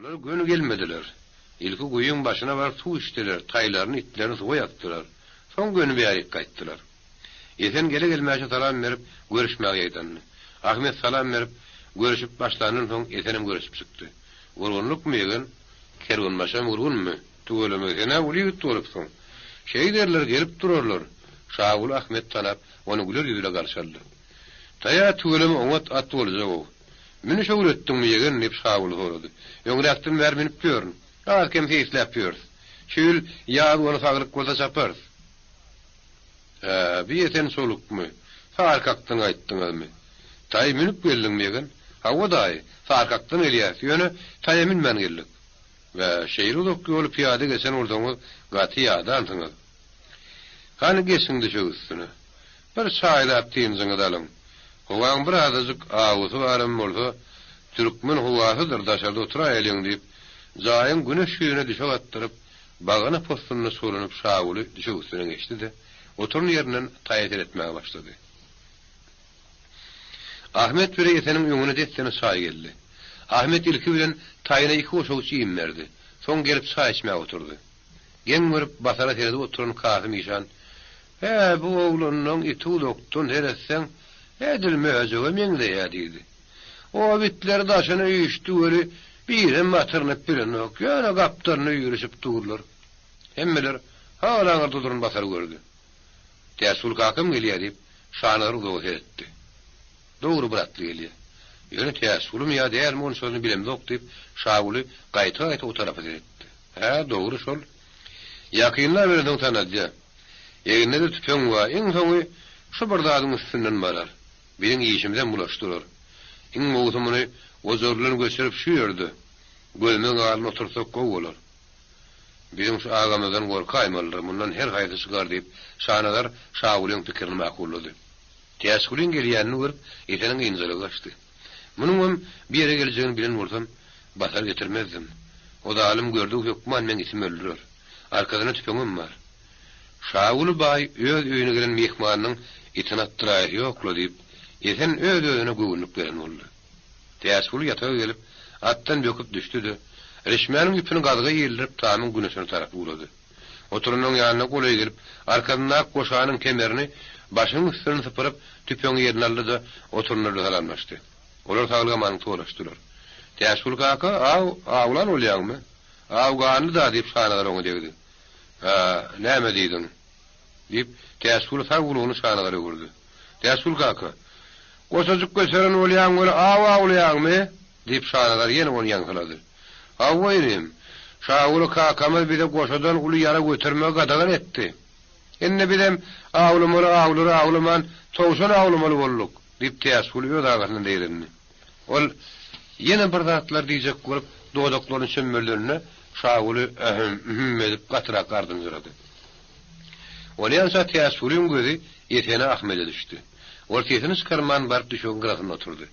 Olar göni gelmediler. Ilki guýyň başyna baryp suw içdiler, taýlaryny, itlerini suwa ýakdylar. Soň göni bärik gaýtdylar. Esen gele-gelmäşe salam berip, görüşmäge ýaýdandy. Ahmet salam berip, görüşip başlandan soň Esenem görüşip çykdy. Gurgunlykmy, ýegen? Kerwenbaşam gurgunmy? Tüweleme, sen-ä uly ýigit bolupsyň. Şeýderler, gelip durarlar. Şaguly Ahmet tanap, ony güler ýüz bile garşy aldy. Taýa, tüweleme, oňat at boljag-ow. Münüş öwretdiňmi, ýegen? diýip, Şaguly sorady. Öňräkden bäri münüp ýörün. Az-kem seýisläp ýörüs. Şu ýyl ýaz ony saglyk bolsa çaparys. Hä, bi Esen solukmy? Sarkakdan gaýtdyňyzmy? Taý münüp geldiňmi, ýegen? Hawa, daýy, Sarkakdan gelýäs, ýöne taýa münmän geldik. Bä, şeýle uzak ýoly pyýada geçen bolsaňyz, gaty ýadansyňyz. Hany, geçiň düşek üstüne. Bir çaýlap dynjyňyzy alyň. Howaň bir azajyk awusy baram bolsa, türkmen howasydyr, daşarda oturaýalyň diýip, jaýyň güneş ýüzüne düşek atdyryp, Bagana possunyna çolanyp Şaguly düşek üstüne geçdi-de, oturan ýerinden taýa seretmäge başlady. Ahmet bire Eseniň öňüne dessine çaý geldi. Ahmet ilki bilen taýyna iki goşawuç iým berdi. Soň gelip çaý içmäge oturdy. Geň görüp Basara seredip oturan Kasym işan, Hä, bu oglanlaň iti uzakdan seretseň, edil möjege meňzeýä diýdi. O bitler daşyna üýşdi weli, birem batyrynyp bilenok, ýöne gapdalyna üýrüşip durlar. Hemmeler hal aňyrda duran Basary gördi. Täçgül kakam gelýär diýip, Şanazar uzaga seretdi. Dogry bir atly gelýär. Ýöne Täçgülümi ýa dälmi onçasyny bilemzok diýip, Şaguly gaýta-gaýta o tarapa seretdi. Hä, dogry şol. Ýakynlaberensoň tanadýa. Egninde-de tüpeň bar, iň soňy şu bir zadyň üstünden barar. Biziň işimizem bulaşdyrar. Iň gowusy muny ojar bilen göçürip şu ýerde, gözümiziň alnynda oturtsak gowy bolar. Biziň şu agamyzdan gorkaýmalydyr, mundan her haýsy çykar diýip, Şanazar Şagulyň pikirini makullady. Täçgulyň gelýänini görüp, Eseniň ynjalygy gaçdy. Munuňam bir ýere geljegini bilen bolsam, basar getirmezdim. O zalym gördügi hökman meň itimi öldürer. Arkasynda tüpeňem bar. Şaguly baý öz öýüne gelen myhmanynyň itini atdyraýasy ýok-la diýip, Esen öz-özüne göwünlik beren boldy. Täçguly ýataga gelip, atdan böküp düşdi-de, rişmäniň ýüpüni gazyga ildirip tamyň güneşine tarap ugrady. Oturanyň ýanyna golaý gelip, arkasyndaky goşanyň kemerini başynyň üstünden sypyryp, tüpeňi ýerine aldy-da, oturanlar bilen salamlaşdy. Olar saglyk-amanlyk soraşdylar. Täçguly kaka, aw awlan bolýaňmy? Aw ganly-da, diýip, Şanazar oňa degdi. Hä, näme diýdiň? diýip, Täçguly sag gulagyny Şanazara öwürdi. Täçgül kaka, goşajyk göteren bolýaň weli aw awlaýaňmy? diýip, Şanazar ýene ony ýaňsylady. Hawa, inim. Şaguly kakamyz bize goşadan uly ýara götermegi gadagan etdi. Indi bizem awlamaly awlary awlaman, towşan awlamaly bolduk, diýip, Täçguly öz agasyndan zeýrendi. Ol ýene bir zatlar diýjek bolup, dodaklaryny çömmeldende, Şaguly ähem, ühüm edip gatyrak gardynjyrady. Onýança Täçgulyň gözi Esene Ahmede düşdi. Ol sesini çykarman baryp düşegiň gyrasynda oturdy.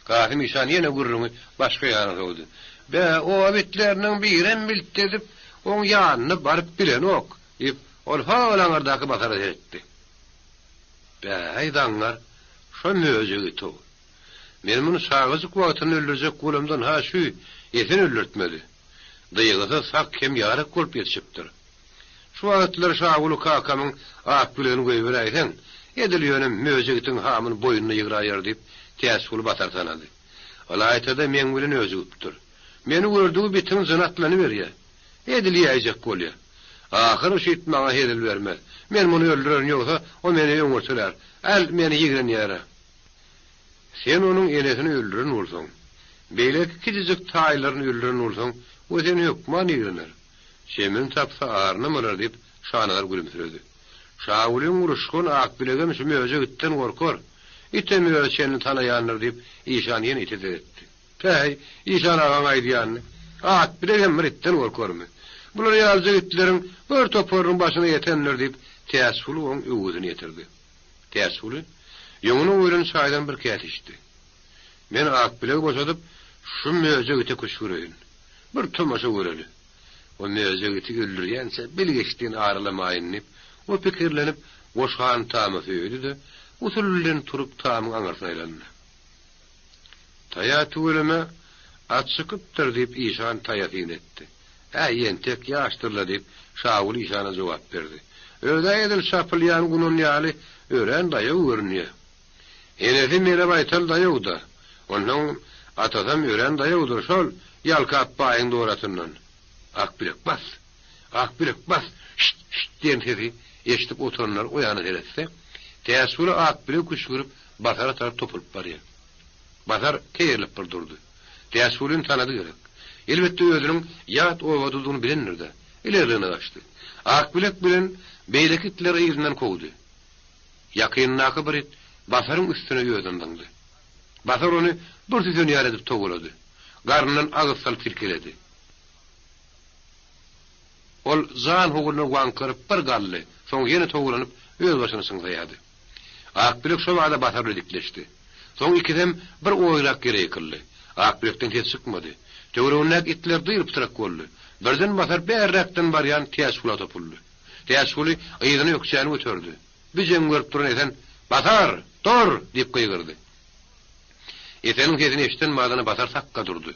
Kasym işan ýene gürrüňi başga ýana sowdy. Be, oba itleriniň birem milt edip, oň ýanyna baryp bilenok, diýip, ol hol aňyrdaky basara seretdi. Bäý, zaňňar, şo möjek it-ow. Men muny çagajyk wagtynda öldürjek bolamdan ha şü Esen öldürtmedi. Dygysyz sak hem ýarak bolup ýetişipdir. Şu wagtlar Şaguly kakamyň ak bilegini goýberäýseň, edil ýöne möjek itiň hamyny boýnuna ýygraýar diýip, Täçguly batar tanady. Ylaýta-da meň bilen öjügipdir. Meni gördügi bitiň jyny atlanyberýär. Edil iýäýjek bolýar. Ahyry şu it maňa hezil bermez. Men muny öldürerin ýogsa o meni öňürtelär. Äl, meni ýigrenýär-ä. Sen onuň enesini öldüren bolsaň, beýleki kiçijik taýlaryny öldüren bolsaň, o seni hökman ýigrener. Çemini tapsa arynam alar diýip, Şanazar gülümsiredi. Şagulyň uruşgan Akbilegem şu möjek itden gorkar. Item öz çenini tanaýandyr diýip, işan ýene ite seretdi. Päý, işan agaň aýdýanyny. Akbilegem bir itden gorkarmy? Bular ýalyjak itleriň bir toparynyň başyna ýetendir diýip, Täçguly oň öwgüsini ýetirdi. Täçguly ýoňuna goýlan çaýdan bir käse içdi. Men Akbilegi boşadyp, şu möjek ite küşgüreýin. Bir tomaşa göreli. O möjek iti öldürýänçä bilgeşden aralamaýyn diýip, o pikirlenip, goşhany tama söýedi-de, usul bilen turup tamyň aňyrsyna aýlandy. Taýa tüweleme, At çykypdyr, diýip, işan taýa syn etdi. Äý, entek ýaşdyr-la, diýip, Şaguly işana jogap berdi. Öz-ä edil çapylýan gunan ýaly örän daýaw görünýä. Enesi mele baýtal daýaw-da. Onsoň atasam örän daýawdyr, şol Ýalkap baýyň doratyndan. Akbilek bas! Akbilek bas! Şşt! Şşt! diýen sesi eşidip oturanlar o ýana seretse, Täçguly Akbilek küşgürip, Basara tarap topulyp barýar. Basar keýerilip bir durdy. Täçgulyny tanady gerek. Elbetde özüniň ýat obadydygyny bilendir-dä. Ilerligine gaçdy. Akbilek bilen beýleki itleri yzyndan kowdy. Ýakyndaky bir it Basaryň üstüne özüni zyňdy. Basar ony bir süsen ýaly edip towalady. Garnyndan agyz salyp silkeledi. Ol jan howruna waňkyryp bir galdy, soň ýene towalanyp öz başyny çyňsaýardy. Akbilek şo bada Basar bilen dikleşdi. Soň ikisem bir oýrak ýere ýykyldy. Akbilekden ses çykmady. Töweregindäki itler dyr-pytrak boldy. Birden Basar bärräkden barýan Täçgula topuldy. Täçguly yzyna ökjäni göterdi. Bir jeň görüp duran Esen, Basar! Dur! diýip gygyrdy. Eseniň sesini eşiden badyna Basar sakga durdy.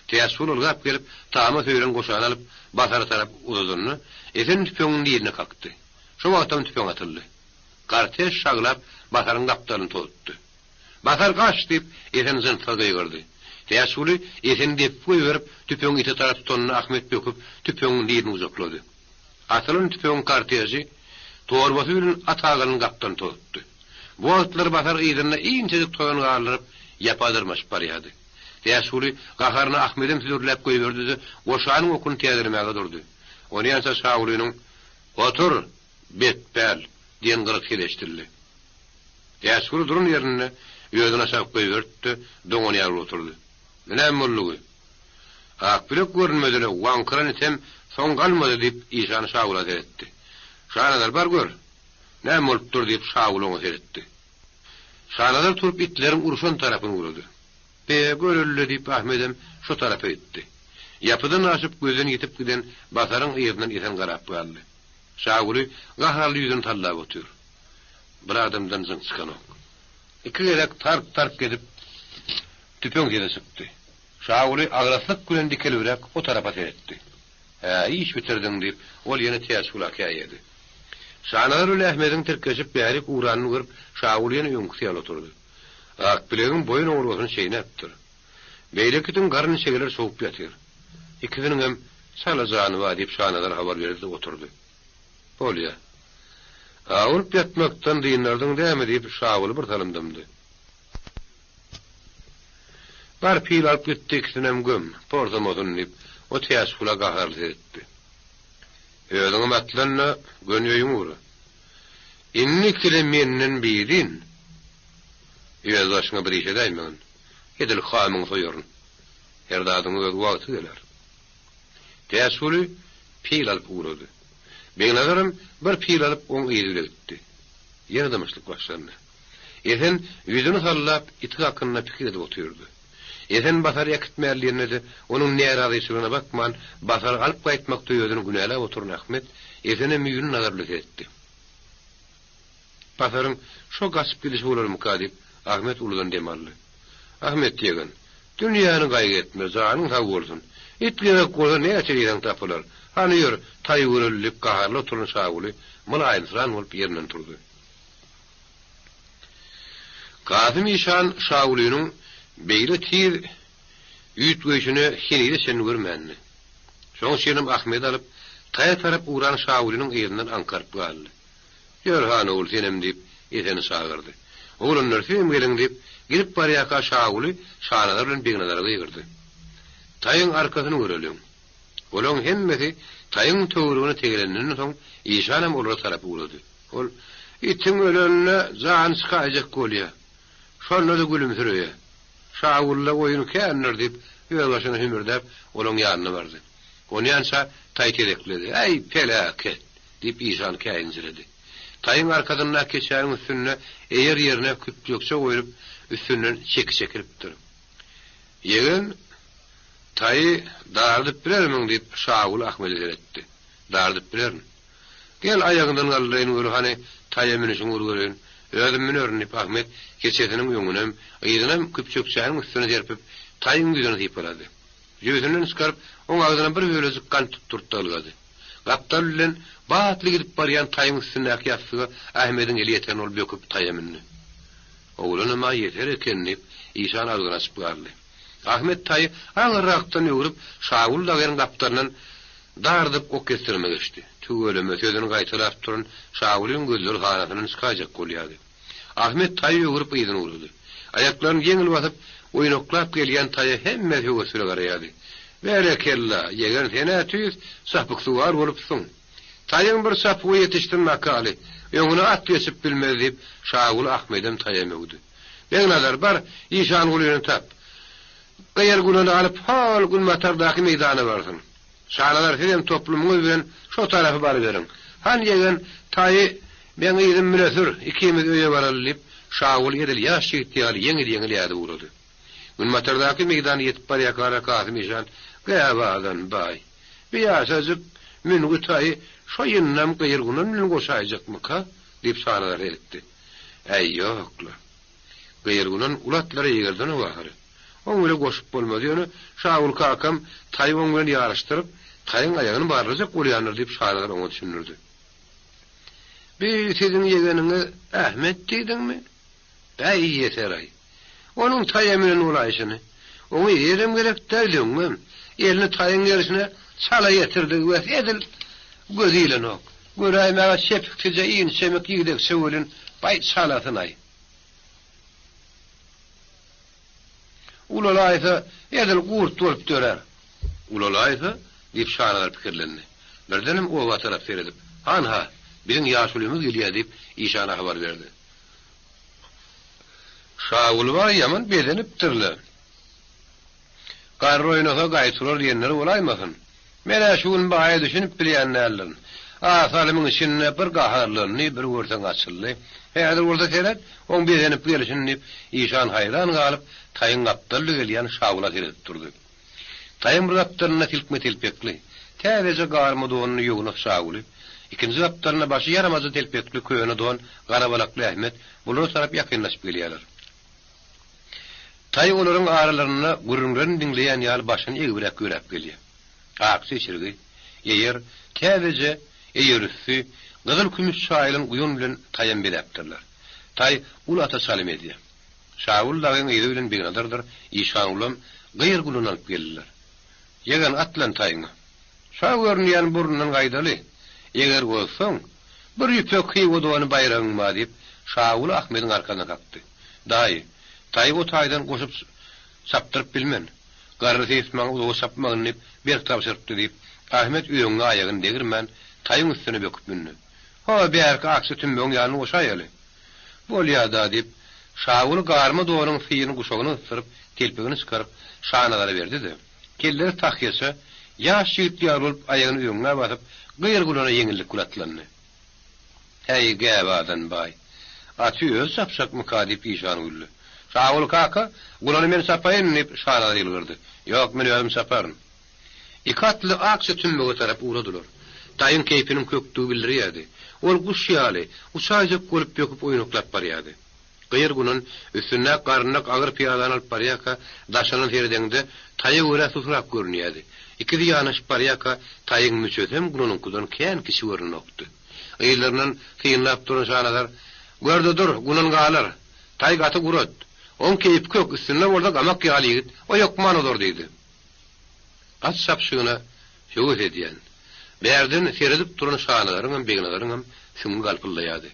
Täçguly ylgap gelip, tama söýlen goşany alyp, Basara tarap uzadanda, Esen tüpeňiň niline kakdy. Şo wagtam tüpeň atyldy. Kartež şaglap, Basaryň gapdalyny tozutdy. Basar gaç! diýip, Esen jynssyz gygyrdy. Täçguly Eseni depip goýberip, tüpeňi ite tarap tutanda Ahmet böküp, tüpeňiň nilini gujaklady. Atylan tüpeňiň karteži torbasy bilen at agalyny gapdan tozutdy. Bu wagtlar Basar yzynda inçejik tozan galdyryp, ýapa dyrmaşyp barýardy. Täçguly gaharyna Ahmedem südürläp goýberdi-de, goşanyň okuny täzelemäge durdy. Onýança Şagulynyň, Otur, betpäl! diýen gyryk ses eşidildi. Täçguly duran ýerinde özüni aşak goýberdi-de, doňan ýaly bolup oturdy. Bu näme boldugy? Akbilek görünmedi-le, waňkyran item soň galmady, diýip, işan Şagula seretdi. Şanazar, bar gör, näme bolup dur, diýip, Şaguly oňa seretdi. Şanazar turup itleriň urşan tarapyny ugrady. Be, göreli-le, diýip, Ahmedem şo tarapa gitdi. Ýapydan aşyp, gözden ýitip giden Basaryň yzyndan Esen garap galdy. Şaguly gaharly ýüzüni sallap otyr. Bir adamdan jyň çykanok. Iki gezek tark-tark edip, tüpeň sesi çykdy. Şaguly agraslyk bilen dikelibräk o tarapa seretdi. Hä, iş bitirdiň, diýip, ol ýene Täçgula käýedi. Şanazar bilen Ahmediň tirkeşip bärik ugranyny görüp, Şaguly ýene öňküsi ýaly oturdy. Akbilegiň boýun oňurgasyny çeýnäpdir. Beýlekisiň garyn çegeleri sowup ýatyr. Ikisiniňem çala jany bar, diýip, Şanazar habar berdi-de oturdy. Bolýa. Awunyp ýatmakdan dynardyň dämi, diýip, Şaguly bir salym dymdy. Bar pil alyp gitdi ikisinem göm, porsamasyn, diýip, o Täçgula gaharly seretdi. Özüňem atlan-da, göni öýüňe ugra. Indi ikide menden birin, öz başyňa bir iş edäýmegin. Edil hamyňy soýaryn. Her zadyň öz wagty geler. Täçguly pil alyp ugrady. Begnazaram bir pil alyp oň yzy bile gitdi. Ýene dymyşlyk başlandy. Esen ýüzüni sallap iti hakynda pikir edip otyrdy. Esen Basary äkitmäli diýende-de, onuň närazyçylygyna bakman, Basary alyp gaýtmakda özüni günäläp oturan Ahmet Esene müýnli nazar bilen seretdi. Basaryň şo gaçyp gidişi bolarmyka diýip, Ahmet uludan dem aldy. Ahmet ýegen, dünýäni gaýgy etme, janyň sag bolsun. It gerek bolsa näçe diýseň tapylar. Hany ýör, taý göreli diýip gaharly oturan Şaguly mylaýymsyran bolup ýerinden turdy. Kasym işan Şagulynyň beýle tiz üýtgeýşini henize çenli görmändi. Şoň üçinem Ahmedi alyp, taýa tarap ugran Şagulynyň yzyndan aňkaryp galdy. Ýör, han ogul, senem, diýip, Eseni çagyrdy. Oglanlar, sizem geliň, diýip, gidip barýarka Şaguly Şanazar bilen Begnazara gygyrdy. Taýyň arkasyny göreliň. Olaň hemmesi taýyň töweregine tegeleninden soň, işanam olara tarap ugrady. Ol, Itiň ölenine jany çykaýjak bolýa. Şonda-da gülümsireýä. Şagulla oýun kändir diýip, özbaşyna hümürdäp, olaň ýanyna bardy. Onýança taý tezekledi. Äý, peläket! diýip, işan käýinjiredi. Taýyň arkasyndaky keçäniň üstünde eýer ýerine küpjekçe goýlup, üstünden çeki çekilipdir. Ýegen, taýy dardyp bilermiň? diýip, Şaguly Ahmede seretdi. Dardyp bilerin. Gel, aýagyňdan galdyraýyn göri, hany, taýa münüşiňi bir göreýin. Özüm münerin, diýip, Ahmet keçesiniň öňünem, yzynam küpjekçäniň üstüne serpip, taýyň ýüzüni sypalady. Jübüsinden çykaryp, oň agzyna bir bölejik gant tutdurtdy ylgady. Gapdal bilen batly gidip barýan taýyň üstündäki ýassyga Ahmediň eli ýeten ol böküp taýa mündi. Oglanam-a ýeser eken diýip, işan agzyny açyp galdy. Ahmet taýy aňyrrakdan öwrüp, Şaguly dagynyň gapdalyndan dardyp ok kesdirme geçdi. Tüweleme, sözüni gaýtalap duran Şagulyň gözleri hanasyndan çykaýjak bolýardy. Ahmet taýy öwrüp yzyna ugrady. Aýaklaryny ýeňil basyp, oýnaklap gelýän taýa hemme höwes bile garaýardy. Berekella, ýegen sen-ä tüýs çapyksuwar bolupsyň. Taýyň bir çapygy ýetişsin makaly, öňüne at geçip bilmez diýip, Şaguly Ahmedem taýa möwdi. Begnazar, bar, Işangulyny tap. Gyýar gulany alyp, hol günbatardaky meýdana barsyn. Şanazar sizem toplumyňyz bilen şo tarapa baryberiň. Han ýegen, taýy meň yzym bile sür, ikimiz öýe baraly diýip, Şaguly edil ýaş ýigit ýaly ýeňil-ýeňil ädip ugrady. Günbatardaky meýdana ýetip barýarkalar Kasym işan, Gäbazan baý, bi ýaşajyk müngi taýy şo ýyndam gyýylgunan bilen goşaýjakmyka? diýip Şanazar eltdi. Äý, ýok-la. Gyýylgunan uly atlara eýgerdenok ahyry. Oň bile goşup bolmaz, ýöne Şaguly kakam taýy oň bilen ýaryşdyryp, taýyň aýagyny barlajak bolýandyr diýip Şanazar oňa düşündirdi. Bi siziň ýegeniňiz Ahmet diýdiňmi? Bäý, ýeser-aý. Onuň taýa münen bolaýşyny. Oňa eýerem gerek däl, öňem. Elini taýyň gerşine çala ýetirdigi wes edil gözi ilenok. Göräýmäge çepiksije inçemik ýigdekçe welin, baý çalasyn-aý. Ulalaýsa, edil gurt bolup dörär. Ulalaýsa? diýip Şanazar pikirlendi. Birdenem oba tarap seredip, Hanha, biziň ýaşulymyz gelýär diýip, işana habar berdi. Şaguly baý ýaman bezenipdir-le. Garry oýnasa gaý turar diýenleri bolaýmasyn. Men-ä şu gün baýa düşünip bilýän däldirin. Az salymyň içinde bir gaharlandy, bir görseň açyldy. Häzir bolsa seret, oň bezenip gelşini diýip, işan haýran galyp, taýyň gapdally gelýän Şagula seredip durdy. Taýyň bir gapdalynda silkme telpekli, täzeje garma donly ýognas Şaguly, ikinji gapdalynda başy ýaramaja telpekli köne don gara balakly Ahmet bulara tarap ýakynlaşyp gelýärler. Taý olaryň aralarynda gürrüňlerini diňleýän ýaly başyny egibräk ýöräp gelýär. Akja içirgi, eýer, täzeje eýerüsti, gyzyl-kümüş çaýylan guýun bilen taýam bezäpdirler. Taý uly ata çalym edýär. Şaguly dagyň yzy bilen Begnazardyr Işangulam gyr gulun alyp geldiler. Ýegen, atlan taýyňa. Şa görünýän burnundan gaýdaly. Eger bozsaň, bir ýüpek hywa dony baýragyň bar diýip, Şaguly Ahmediň arkasyna kakdy. Daýy, taýy o taýdan goşup çapdyryp bilmen. Garry seýis maňa uzaga çapmagyn diýip, berk tabşyrypdy diýip, Ahmet öňňe aýagyny degirmän, taýyň üstüne böküp mündi. Ho, bärki akja tümmegiň ýanyna goşaýaly. Bolýa-da, diýip, Şaguly garma donuň syýyny guşagyna gysdyryp, telpegini çykaryp, Şanazara berdi-de, kellesi tahýaça, ýaş ýigit ýaly bolup aýagyny öňňä basyp, gyr-gulana ýeňillik bilen atlandy. Häý, gäbazan baý, aty özi çapjakmyka? diýip, işan güldi. Şaguly kaka, gulany men çapaýyn, diýip, Şanazar ýylgyrdy. Ýok, men özüm çaparyn. Iki atly akja tümmege tarap ugradylar. Taýyň keýpiniň kökdügi bildirýärdi. Ol guş ýaly, uçaýjak bolup böküp oýnaklap barýardy. Gyr gunan, üstündäki garynlak agyr pyýadany alyp barýarka, daşyndan seredeňde, taýa görä susrak görünýärdi. Ikisi ýanaşyp barýarka, taýyň müçesem gunanyňkydan kän kiçi görnenokdy. Yzlaryndan synlap duran Şanazar, Gör-de dur, gunan galar. Taý gaty gurat. Oň keýpi kök, üstünde bolsa gamak ýaly ýigit, o hökman ozar diýdi. At çapyşygyna höwes edýän, bärden seredip duran Şanazaryňam, Begnazaryňam süňňi galpyldaýardy.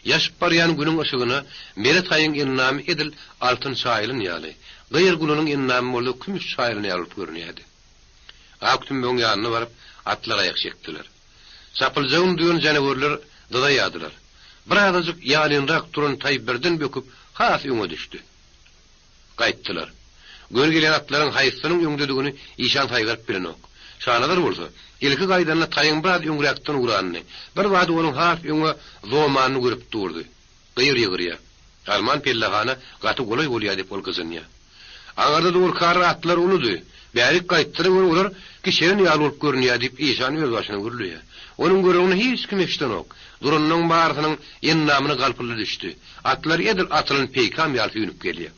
Ýaşyp barýan Günüň yşygyna mele taýyň endamy edil altyn çaýylan ýaly, gyr gulanyň endamy bolsa kümüş çaýylan ýaly bolup görünýärdi. Ak tümmegiň ýanyna baryp, atlar aýak çekdiler. Çapyljagyny duýan janawerler dyzaýardylar. Birazajyk ýalynrak duran taý birden böküp, has öňe düşdi. Gaýtdylar. Göni gelýän atlaryň haýsysynyň öňdedigini işan saýgaryp bilenok. Şanazar bolsa, ilki gaýdanda taýyň biraz öňräkden ugranyny, birbada onuň has öňe zomanyny görüp durdy. Gyr ýygyrýar. Arman pellehana gaty golaý bolýar diýip ol gyjynýar. Aňyrda durkara atlar uludy. Bärik gaýtdylar we olar kiçelen ýaly bolup görünýär diýip işan özbaşyna gürleýär. Onuň gürrüňini hiç kim eşidenok. Duranlaryň barysynyň endamyna galpyldy düşdi. Atlar edil atylan peýkam ýaly süýnüp gelýär.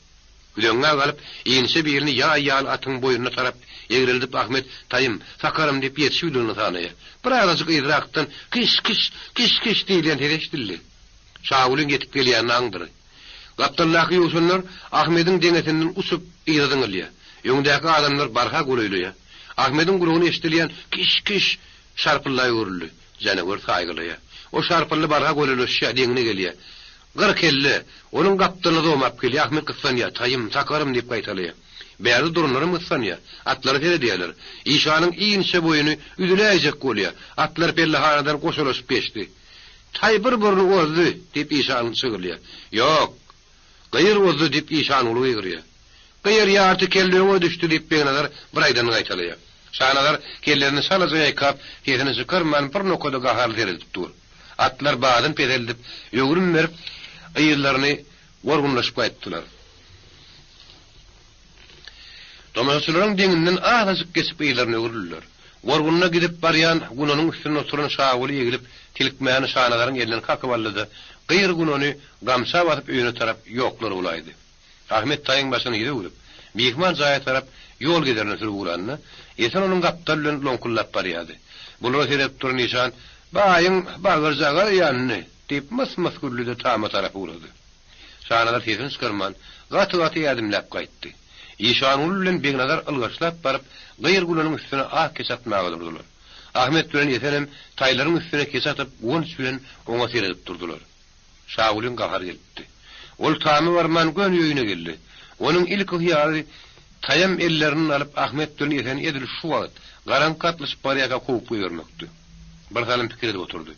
Üzeňňä galyp, inçe bilini ýaý ýaly atyň boýnuna tarap egreldip Ahmet, Taýym, sakarym diýip ýetişibildigini sanaýar. Bir azajyk yzrakdan Kiş-kiş, kiş-kiş diýilýän ses eşidildi. Şagulyň ýetip gelýänini aňdyr. Gapdaldaky ýowşanlar Ahmediň deňesinden uçup yza zyňylýar. Öňdäki adamlar barha golaýlaýar. Ahmediň gulagyna eşidilýän Kiş-kiş şarpylda öwrüldi. Janawer saýgylaýar. O şarpyldy barha golaýlaşýar, deňine gelýär. Gyr kelle, onuň gapdalyna zomap gelýär, Ahmet gyssanýar, Taýym, takarym diýip gaýtalaýar. Bärde duranlaram gyssanýar. Atlara seredýärler. Işanyň inçe boýuny üzüläýjek bolýar. Atlar pellehanadan goşalaşyp geçdi. Taý bir burny ozdy! diýip işan çygyrýar. Ýok! Gyr ozdy! diýip Işanguly gygyrýar. Gyr ýarty kelle öňe düşdi! diýip Begnazar bir aýdanyny gaýtalaýar. Şanazar kellesini çalaja ýaýkap, sesini çykarman bir nokada gaharly seredip dur. Atlar badyny peseldip, öwrüm berip, yzlaryny gorgunlaşyp gaýtdylar. Tomaşaçylaryň deňinden azajyk geçip yzlaryna öwrüldiler. Gorgunda gidip barýan gunanyň üstünde oturan Şaguly eglip, tilkmäni Şanazaryň elinden kakyp aldy-da, gyr gunany gamça basyp öýüne tarap ýoklar bolaýdy. Ahmet taýyň başyny ýüze öwrüp, myhman jaýa tarap ýol gezerine sürüp ugranda, Esen onuň gapdaly bilen loňkuldap barýardy. Bulara seredip duran işan, Baýyň bagyrjagy ýandy! diýip, mys-mys güldi-de tama tarap ugrady. Şanazar sesini çykarman, gaty-gaty ädimläp gaýtdy. Işanguly bilen Begnazar ylgaşlap baryp, gyr güleniň üstüne ak keçe atmaga durdular. Ahmet bilen Esenem taýlaryň üstüne keçe atyp, guwanç bilen oňa seredip durdular. Şagulyň gahary gelipdi. Ol tama barman göni öýüne geldi. Onuň ilki hyýaly taýam ellerinden alyp Ahmet bilen Eseni edil şu wagt, garaňky gatlyşyp barýarka kowup goýbermekdi. Birsalym pikir edip oturdy.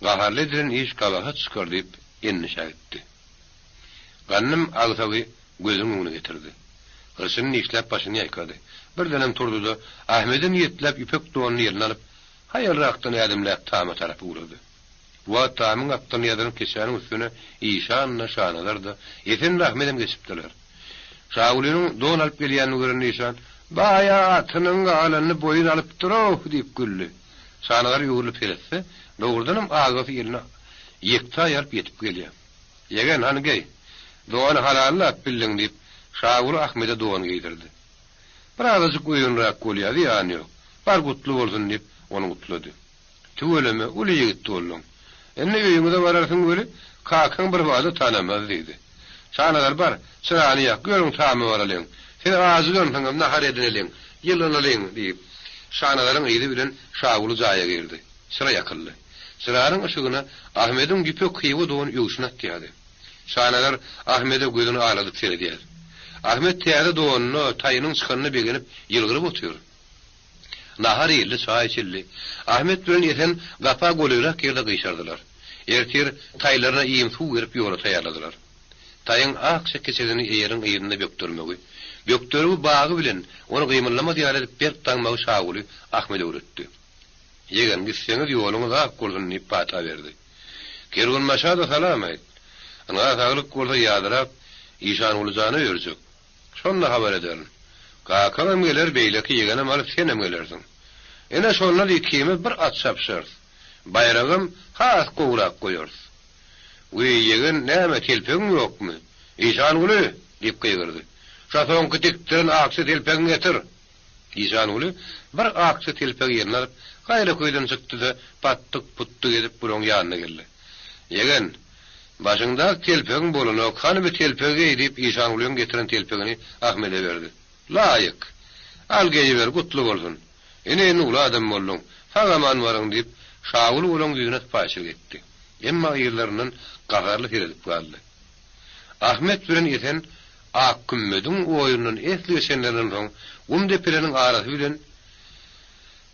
Gaharly edilen iş gabahat çykar diýip endişä gitdi. Gandym agsagy gözüniň öňüne getirdi. Hyrçyny dişläp başyny ýaýkady. Birdenem turdy-da, Ahmede niýetläp ýüpek donuny eline alyp, haýalrakdan ädimläp tama tarap ugrady. Bu wagt tamyň gapdalyna ýazylan keçäniň üstüne Işan-da, Şanazar-da, Esen-de Ahmedem geçipdiler. Şagulynyň don alyp gelýänini gören Işan, Baý-a, atynyň galanyny boýun alypdyr-ow! diýip güldi. Şanazar öwrülip seretse, dogrudanam agasy eline ýektaý alyp ýetip gelýär. Ýegen, hany geý. Dony halallap bildiň, diýip, Şaguly Ahmede don geýdirdi. Bir azajyk oýunrak bolýar, zyýany ýok. Bar gutly bolsun, diýip, ony gutlady. Tüweleme, uly ýigit bolduň. Indi öýüňize bararsyň weli, kakaň birbada tanamaz, diýdi. Şanazar, bar, çyrany ýak, ýörüň tama baralyň. Sen ajygansyňam, nahar edineliň, ýylanalyň, diýip, Şanazaryň yzy bilen Şaguly jaýa girdi. Çyra ýakyldy. Çyranyň yşygyna Ahmediň ýüpek hywa dony öwşün atýardy. Şanazar Ahmede gözüni aladyp seredýär. Ahmet täze donuna, taýynyň çykanyna begenip, ýylgyryp otyr. Nahar iýildi, çaý içildi. Ahmet bilen Esen gapa golaýrak ýerde gyşardylar. Ertir taýlaryna iým-suw berip ýola taýýarladylar. Taýyň akja keçesini eýeriň yzynda bökdermegi, bökdergi bagy bilen ony gymyldamaz ýaly edip berk daňmagy Şaguly Ahmede öwretdi. Ýegen, gitseňiz ýoluňyz ak bolsun diýip pata berdi. Kerwenbaşa-da salam aýt. Ynha saglyk bolsa ýazyrak Işanguly jana ýörjek. Şonda habar ederin. Kakaňam geler, beýleki ýegenem alyp senem gelersiň. Ine şonda-da ikimiz bir at çapyşarys. Baýragam has gowurak goýarys. Wiý, ýegen, näme, telpegiň ýokmy? Işanguly! diýip gygyrdy. Şo soňky dikdiren akja telpegiňi getir! Işanguly bir akja telpegi eline alyp, gaýra köýden çykdy-da, patdyk-putdyk edip bulaň ýanyna geldi. Ýegen, başyňdaky telpegiň bolanok, hany bir telpegi geý, diýip, Işangulyň getiren telpegini Ahmede berdi. Laýyk. Al geýiber, gutly bolsun. Ine, indi uly adam bolduň. Sag-aman baryň, diýip, Şaguly olaň ýüzüne sypaýyçylyk etdi. Emma yzlaryndan gaharly seredip galdy. Ahmet bilen Esen Akkümmediň oýundan esli geçenlerinden soň, gum depeleriniň arasy bilen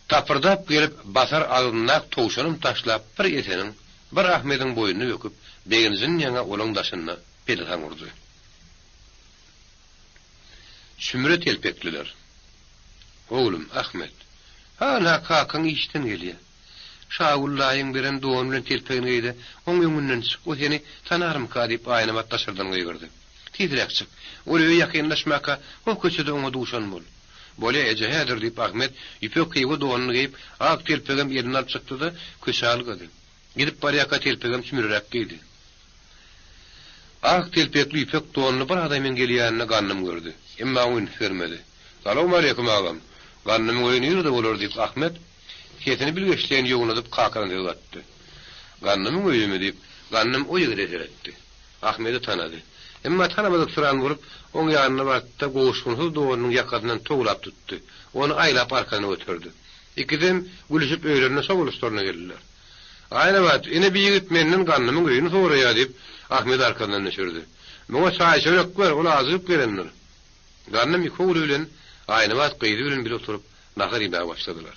tapyrdap gelip, basar agzyndaky towşanam taşlap, bir Eseniň, bir Ahmediň boýnuna böküp, begenjinden ýaňa olaň daşynda pelesaň urdy. Çümre telpekliler. Oglum, Ahmet, han-ha kakaň işden gelýä. Şagül daýyň beren dony bilen telpegini geý-de, oň öňünden çyk, o seni tanarmyka diýip Aýnabat daşardan gygyrdy. Tizräk çyk. Ol öýe ýakynlaşmaka, ho köçede oňa duşan bol. Bolýa, eje, häzir diýip Ahmet ýüpek hywa donuny geýip, ak telpegem eline alyp çykdy-da, köçä ylgady. Gidip barýarka telpegem çümreräk geýdi. Ak telpekli ýüpek donly bir adamyň gelýänini Gandym gördi. Emma oňa üns bermedi. Salowmaleýkim agam. Gandymyň öýi nirede bolar diýip Ahmet, sesini bilgeşleýin ýognadyp kakadan söz gatdy. Gandymyň öýümi diýip, Gandym o ýigide seretdi. Ahmedi tanady. Emma tanamadyksyran bolup, oň ýanyna bardy-da, gowuşgynsyz donunyň ýakasyndan towlap tutdy. Ony aýlap arkasyna göterdi. Ikisem gülüşip öýlerine şo boluşlaryna geldiler. Aýnabat, ine bi ýigit menden Gandymyň öýüni soraýar diýip, Ahmedi arkasyndan düşürdi. Muňa çaý-çörek ber, ol ajygyp gelendir. Gandym iki ogly bilen, Aýnabat gyzy bilen bile oturyp, nahar iýmäge başladylar.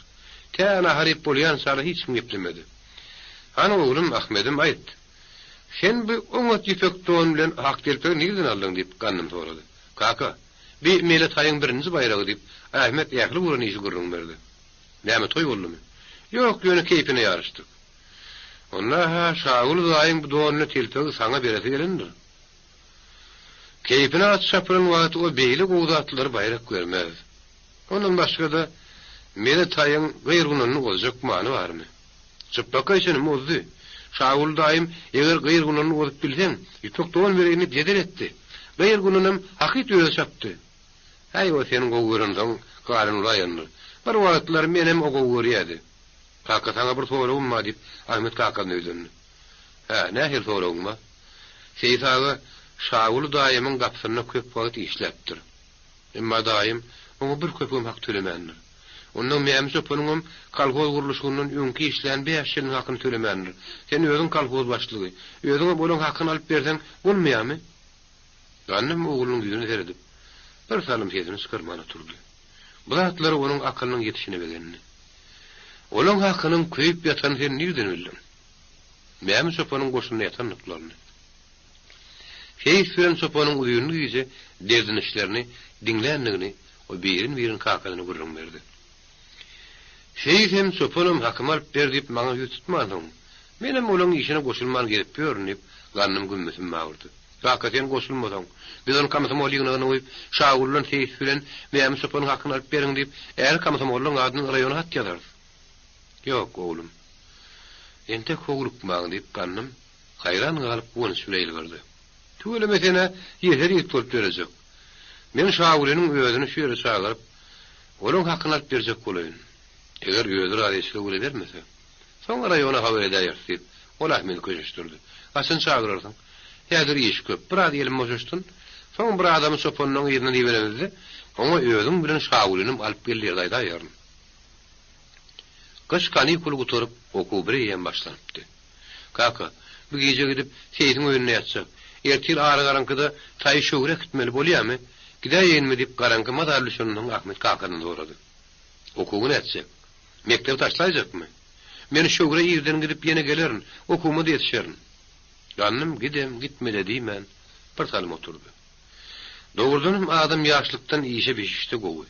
Tä nahar iýip bolýançalar hiç kim geplemedi. Hany oglum, Ahmedim, aýt. Sen bu oňat ýüpek don bilen ak telpegi nireden aldyň? diýip, Gandym sorady. Kaka, bi Mele taýyň birinji baýragy, diýip, Ahmet ähli bolan işi gürrüň berdi. Näme, toý boldumy? Ýok, ýöne keýpine ýaryşdyk. Onda-ha Şaguly daýyň bu donuny telpegi saňa beresi gelendir. Keýpine at çapylan wagty o beýle gowy zatlary baýrak bermez. Ondan başga-da, Mele taýyň gyr-gunanyny ozjak many barmy? Çypbakaý çynym ozdy. Şaguly daýym, eger gyr-gunanyny ozup bilseň, ýüpek don bereýin diýip jedel etdi. Gyr-gunanam hakyt özi çapdy. Häý, o seni gowy görensoň galan ulaýandyr. Bir wagtlar menem o gowy görýädi. Kaka, saňa bir soragym bar, diýip, Ahmet kakasyna ýüzlendi. Hä, nähili soragyň bar? Seýis aga Şaguly daýymyň gapysynda köp wagt işläpdir. Emma daýym oňa bir köpügem hak tölemändir. Onnoň Mämi çopanyňam kolhoz gurluşygyndan öňki işlän bäş ýylynyň hakyny tölemändir. Sen özüň kolhoz başlygy. Özüňem olaň hakyny alyp berseň bolmaýarmy? Gandym oglunyň ýüzüne seredip, bir salym sesini çykarman oturdy. Bu zatlara onuň akylynyň ýetişine begendi. Olaň hakynyň köýüp ýatanyny sen nirden bildiň? Mämi çopanyň goşunda ýatandyklaryny. Seýis bilen çopanyň uzynly gije derdinişlerini diňländigini o birin-birin kakasyna gürrüň berdi. Seýisem, çopanam hakymy alyp ber diýip maňa ýüz tutmansoň, menem olaň işine goşulman gezip ýörün diýip, Gandym gümmüsini bagyrdy. Kaka, sen goşulmasaň, biz ony komsomol ýygnagyna goýup, Şaguldan seýis bilen Mämi çopanyň hakyny alyp beriň diýip, ähli komsomollaryň adyndan raýona hat ýazarys. Ýok, oglum. Entek howlukmaň, diýip, Gandym haýran galyp guwanç bile ýylgyrdy. Tüweleme sen-ä ýeser ýigit bolup dörejek. Men Şagulynyň özüni şu ýere çagyryp, olaň hakyny alyp berjek bolaýyn. Eger özi razyçylyk bolubermese, soň raýona habar edäýeris, diýip, ol Ahmedi köşeşdirdi. Haçan çagyrarsyň? Häzir iş köp, biraz elim boşaşsyn. Soň bir adamy çopanlaň yzyndan iberemizde, oňa özüň bilen Şagulynym alyp gel diýerdi aýdaýaryn. Gyş kanikuly gutaryp, okuw bireýýäm başlanypdy. Kaka, bu gije gidip, seýsiň öýünde ýatjak. Ertir ara garaňkyda taýy şöwre äkitmeli bolýamy? Gidäýeýinmi? diýip, garaňky mazaly düşenden soň Ahmet kakadan sorady. Okuwy nätjek? Mekdebi taşlaýjakmy? Men şöwre irden gidip ýene gelerin, okuwyma-da ýetişerin. Gandym gidem, gitme-de diýmän, bir salym oturdy. Dogrudanam adam ýaşlykdan işe bişişse gowy.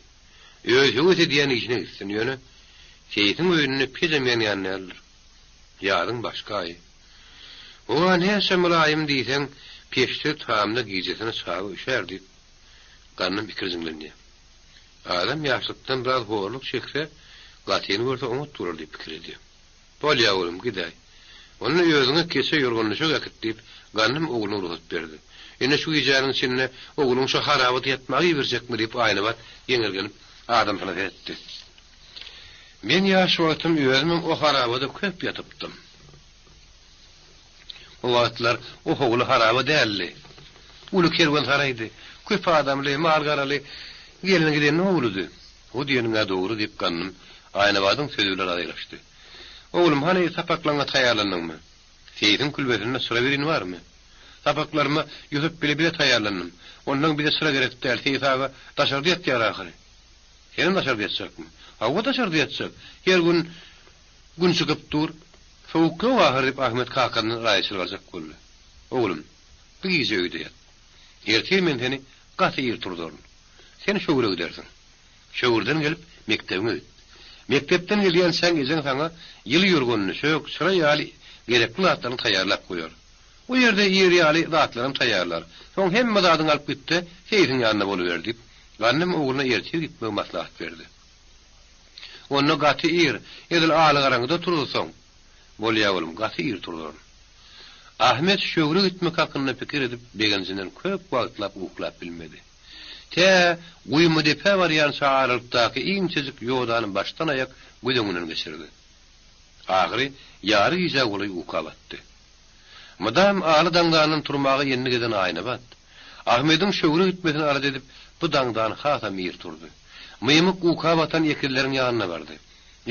Öz höwes edýän işine gitsin, ýöne seýsiň öýünde pejem ýanýan däldir. Ýazyň başky aýy. Howa näçe mylaýym diýseň, peçde tamda gijesine çaga üşär diýip, Gandym ikirjiňlenýär. Adam ýaşlykdan biraz horluk çekse, gatyny görse oňat bolar diýip pikir edýär. Bolýa oglum, gidäý. Onda özüňe keçe ýorgan-düşek äkit diýip, Gandym ogluna rugsat berdi. Indi şu gijäniň içinde ogluňy şo harabada ýatmaga iberjekmi diýip Aýnabat geňirgenip adamsyna seretdi. Men ýaş wagtym özümem o harabada köp ýatypdym. O wagtlar o howly haraba däldi. Uly kerwensaraýdy. Köp adamly, mal-garaly, gelni-gidenli howludy. O diýeniň-ä dogry, diýip, Gandym Aýnabadyň sözi bilen razylaşdy. Oglum, hany, sapaklaryňa taýýarlandyňmy? Seýsiň külbesinde çyra birin barmy? Sapaklaryma Ýusup bile bile taýýarlandym. Onnoň bize çyra gerek däl, Seýis aga daşarda ýatýar ahyry. Senem daşarda ýatjakmy? Hawa, daşarda ýatjak. Her gün Gün çykyp dur. Sowuk ýok ahyry, diýip, Ahmet kakasyndan raýaçylyk aljak boldy. Oglum, bu gije öýde ýat. Ertir men seni gaty ir turzaryn. Sen şöwre gidersiň. Şöwürden gelip, mekdebiňe git. Mekdepden gelýänçäň ejeň saňa ýyly ýorgan-düşek, çyra ýaly gerekli zatlaryňy taýýarlap goýar. O ýerde iýer ýaly zatlaram taýýarlar. Soň hemme zadyňy alyp git-de, seýsiň ýanynda boluber, diýip, Gandym ogluna ertir gitmegi maslahat berdi. Onda gaty ir, edil alagaraňkyda turuzsaň. Bolýa oglum, gaty ir turuzaryn. Ahmet şöwre gitmek hakynda pikir edip begenjinden köp wagtlap uklap bilmedi. Tä Guýmadepä barýança aralykdaky inçejik ýodany başdan-aýak göz öňünden geçirdi. Ahyry ýary gijä golaý uka batdy. Mydam aly daňdandan turmaga endik eden Aýnabat, Ahmediň şöwre gitmesini alada edip, bu daňdan hasam ir turdy. Mymyk uka batan ekizleriň ýanyna bardy.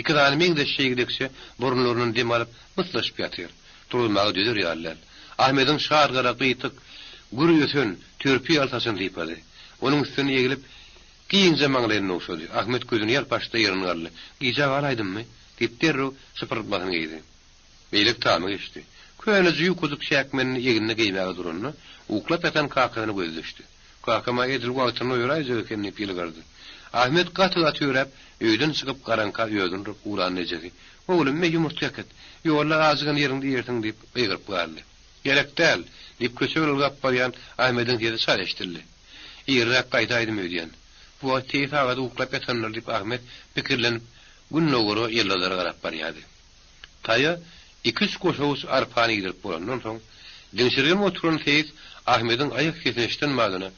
Iki sany meňzeş şeýgidekçe burunlaryndan dem alyp, myslaşyp ýatyr. Turuzmaga dözer ýaly däl. Ahmediň şar gara gyýtyk, gür ösen, törpi ýaly saçyny sypady. Onuň üstüne egilip, giňje maňlaýyny ogşady. Ahmet gözüni ýalp açdy-da ýerinden galdy. Gijä galaýdymmy? diýip, derrew şypyrtmasyny geýdi. Beýleki tama geçdi. Köneje ýukajyk çäkmenini egnine geýmäge duranda, uklap ýatan kakasyna gözi düşdi. Kakam-a edil wagtynda oýaraýjak eken diýip ýylgyrdy. Ahmet gaty-gaty ýöräp, öýden çykyp garaňka özüni urup ugranda ejesi, Oglum, me ýumurtga äkit. Ýolda ajygan ýeriňde iýersiň diýip gygyryp galdy. Gerek däl! diýip köçe ylgap barýan Ahmediň sesi çal eşidildi. Irräk gaýdaýdym öýdýän. Bu wagt teý sagady uklap ýatandyr diýip Ahmet pikirlenip, gündogara ýyldyzlara garap barýardy. Taýa iki-üç goşawuç arpany iýdirip bolandan soň, diňşirgenip oturan seýis Ahmediň aýak sesini eşiden badyna,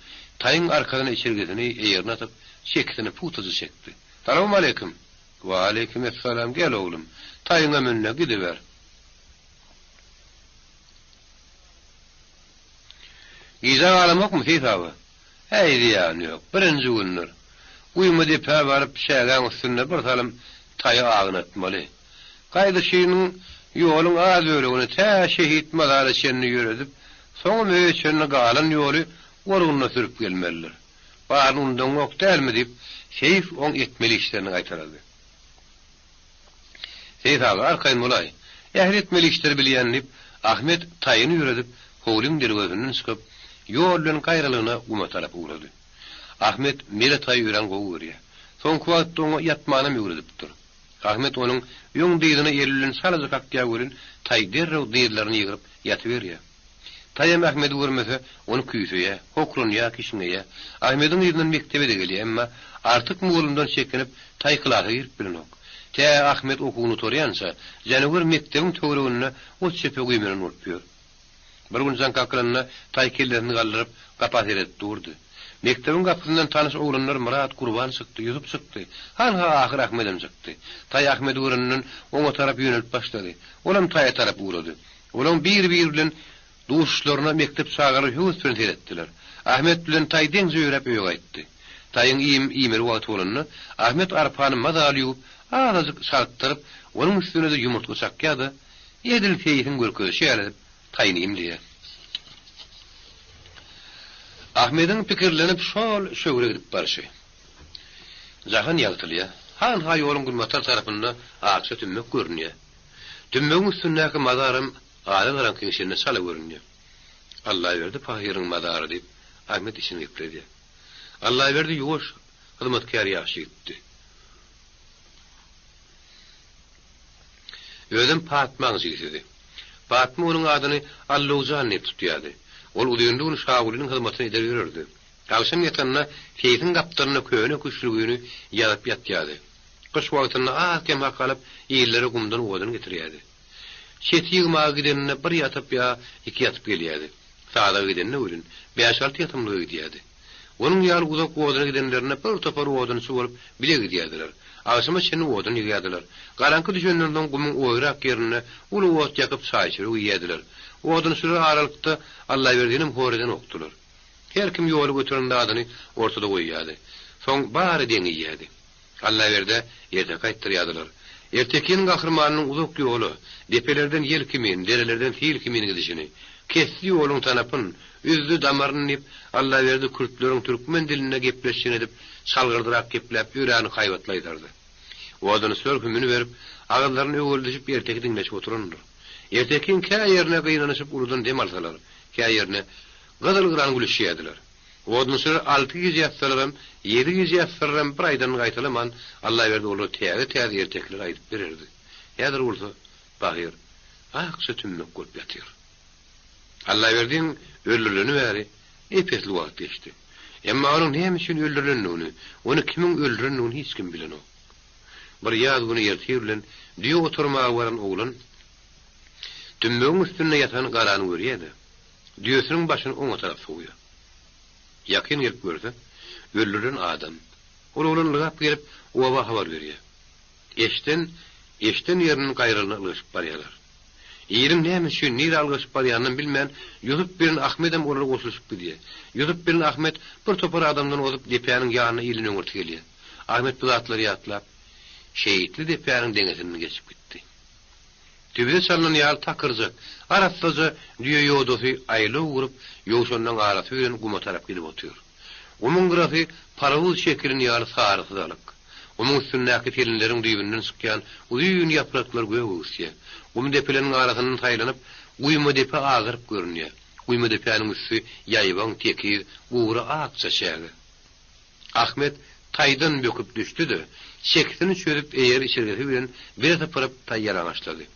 taýyň arkasyna içirgisini eýerine atyp, çekisini pugtaja çekdi. Salowmaleýkim! Waleýkim essalam, gel oglum, taýyňa mün-de, gidiber. Gijä galamokmy, seýis aga? Äý, zyýany ýok. Birinji gündür. Guýma depä baryp, çägäň üstünde bir salym taýy agnatmaly. Gaýdyşynyň ýoluň az bölegini tä şehit mazara çenli ýöredip, soňam öýe çenli galan ýoly gorgunda sürüp gelmelidir. Baryny unudaňok dälmi? diýip, Seýf oň etmeli işlerini gaýtalady. Seýit aga, arkaýyn bolaý. Ähli etmeli işleri bilýän, diýip, Ahmet taýyny ýöredip, howlyň derwezesinden çykyp, ýol bilen gaýralygyna guma tarap ugrady. Ahmet mele taýy örän gowy görýär. Soňky wagtda oňa ýatmanam öwredipdir. Ahmet onuň öň dyzyna eli bilen çalaja kakýar welin, taý derrew dyzlaryny ýygryp ýatyberýär. Taýam Ahmedi görmese, ony küýseýär, hokranýar, kişňeýär. Ahmediň yzyndan mekdebe-de gelýär, emma Artyk mugallymdan çekinip, taý klasa girip bilenok. Tä Ahmet okuwyny gutarýança, janawer mekdebiň töwereginde ot-çöpe güýmenen bolup ýör. Bir gün jaň kakylanda, taý kellesini galdyryp, gapa seredip durdy. Mekdebiň gapysyndan tanyş oglanlar Myrat, Gurban çykdy, Ýusup çykdy. Hanha, ahyr Ahmedem çykdy. Taý Ahmedi göreninden oňa tarap ýönelip başlady. Olam taýa tarap ugrady. Olaň bir-biri bilen duşuşlaryna mekdep çagalary höwes bilen seretdiler. Ahmet bilen Taý deňje ýöräp öýe gaýtdy. Taýyň iým iýmeli wagty bolanda, Ahmet arpany mazaly ýuwup, azajyk çaltdyryp, onuň üstüne-de ýumurtga çakýar-da, edil seýsiň görkezişi ýaly edip, taýyny iýmleýär. Ahmediň pikirlenip şol şöwre gidip barşy. Jahan ýagtylýar. Han-ha ýoluň günbatar tarapynda akja tümmek görünýär. Tümmegiň üstündäki mazaram gara garaňkyň içinde çala görünýär. Allaberdi pahyryň mazary diýip, Ahmet içini gepledýär. Allaberdi ýuwaş, hyzmatkär ýaş ýigitdi. Özem Patmaň jigisidi. Patma onuň adyny Allowjan diýip tutýardy. Ol uzynly gün Şagulynyň hyzmatyny eder ýörerdi. Agşam ýatanda seýsiň gapdalynda köne küşlügini ýazyp ýatýardy. Gyş wagtynda az-kem hak alyp, illere gumdan odun getirýärdi. Çeti ýygmaga gideninde bir ýatyp ýa iki ýatyp gelýärdi. Sazaga gidende welin, bäş-alty ýatymlyga gidýärdi. Onuň ýaly uzak oduna gidenlerinde bir topar odunçy bolup bile gidýärdiler. Agşama çenli odun ýygýardylar. Garaňky düşenden soň gumuň oýrak ýerinde uly ot ýakyp çaý-çörek iýýärdiler. Odunçylar aralykda Allaberdinem hor edenokdylar. Her kim ýoly göteren zadyny ortada goýýardy. Soň bary deň iýýärdi. Allaberdä erteki aýtdyrýardylar. Ertekiniň gahrymanynyň uzak ýola, depelerden ýel kimin, derelerden sil kimin gidişini, kesdi ýoluň tanapyn, üzdi damaryn diýip, Allaberdi kürtleriň türkmen dilinde gepleşjegini edip, çalgyrdyrak gepläp, örän haýbatly aýdardy. Odunyçylar hümüni berip, agyzlaryny öwüldişip erteki diňleşip oturandyr. Ertekiň kä ýerine gynanyşyp uludan dem alsalar, kä ýerine gyzyl-gyran gülüşýärdiler. Odunçylar alty gije ýatsalaram, ýedi gije ýatsalaram bir aýdanyny gaýtalaman, Allaberdi olara täze-täze ertekiler aýdyp bererdi. Häzir bolsa, pahyr, akja tümmek bolup ýatyr. Allaberdiň öldürileni bäri ep-esli wagt geçdi. Emma onuň näme üçin öldürilendigini, ony kimiň öldürendigini hiç kim bilenok. Bir ýaz güni ertir bilen düýe otarmaga baran oglan. Tümmegiň üstünde ýatan garany görýär-de, düýesiniň başyny oňa tarap sowýar. Ýakyn gelip görse, öldürilen adam. Ol oglan ylgap gelip, oba habar berýär. Eşden, eşden ýerinden gaýralyna ylgaşyp barýarlar. Iliň näme üçin, nirä ylgaşyp barýanynam bilmän, Ýusup bilen Ahmedem olara goşulyşyp gidýär. Ýusup bilen Ahmet bir topar adamdan ozup depäniň ýanyna ilden öňürti gelýär. Ahmet bu zatlary ýatlap, Şehitli depäniň deňesinden geçip gitdi. Tübüde çalnan ýaly takyrjak, arassaja düýe ýodasy aýlaw gurup, ýowşanlaň arasy bilen guma tarap gidip otyr. Gumuň gyrasy parawuz şekilin ýaly sary syzalyk. Gumuň üstündäki selinleriň düýbünden çykýan uzyn ýapraklar gök öwüsýär. Gum depeleriň arasyndan saýlanyp, guýma depe agaryp görünýär. Guýma depäniň üsti ýaýbaň, tekiz, gury akja çäge. Ahmet taýdan böküp düşdi-de, çekisini çözüp eýer içirgisi bilen bire sypyryp taý ýalaňaçlady.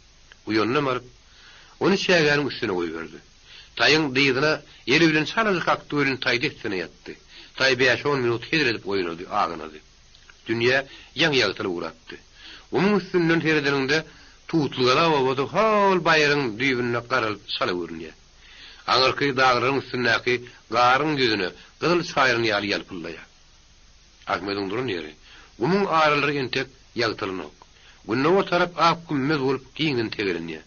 Uýanyna baryp, ony çägäniň üstüne goýberdi. Taýyň dyzyna eli bilen çalaja kakdy welin taý dessine ýatdy. Taý bäş-on minut hezil edip oýnady, agynady. Dünýä ýaňy ýagtylyp ugrapdy. Gumuň üstünden seredeniňde Tutlygala obasy hol baýryň düýbünde garalyp çala görünýär. Aňyrky daglaryň üstündäki garyň ýüzüne gyzyl çaýryn ýaly ýalpyllaýar. Ahmediň duran ýeri, gumuň aralary entek ýagtylanok. Gündogar tarap ak gümmez bolup giňden tegelenýär.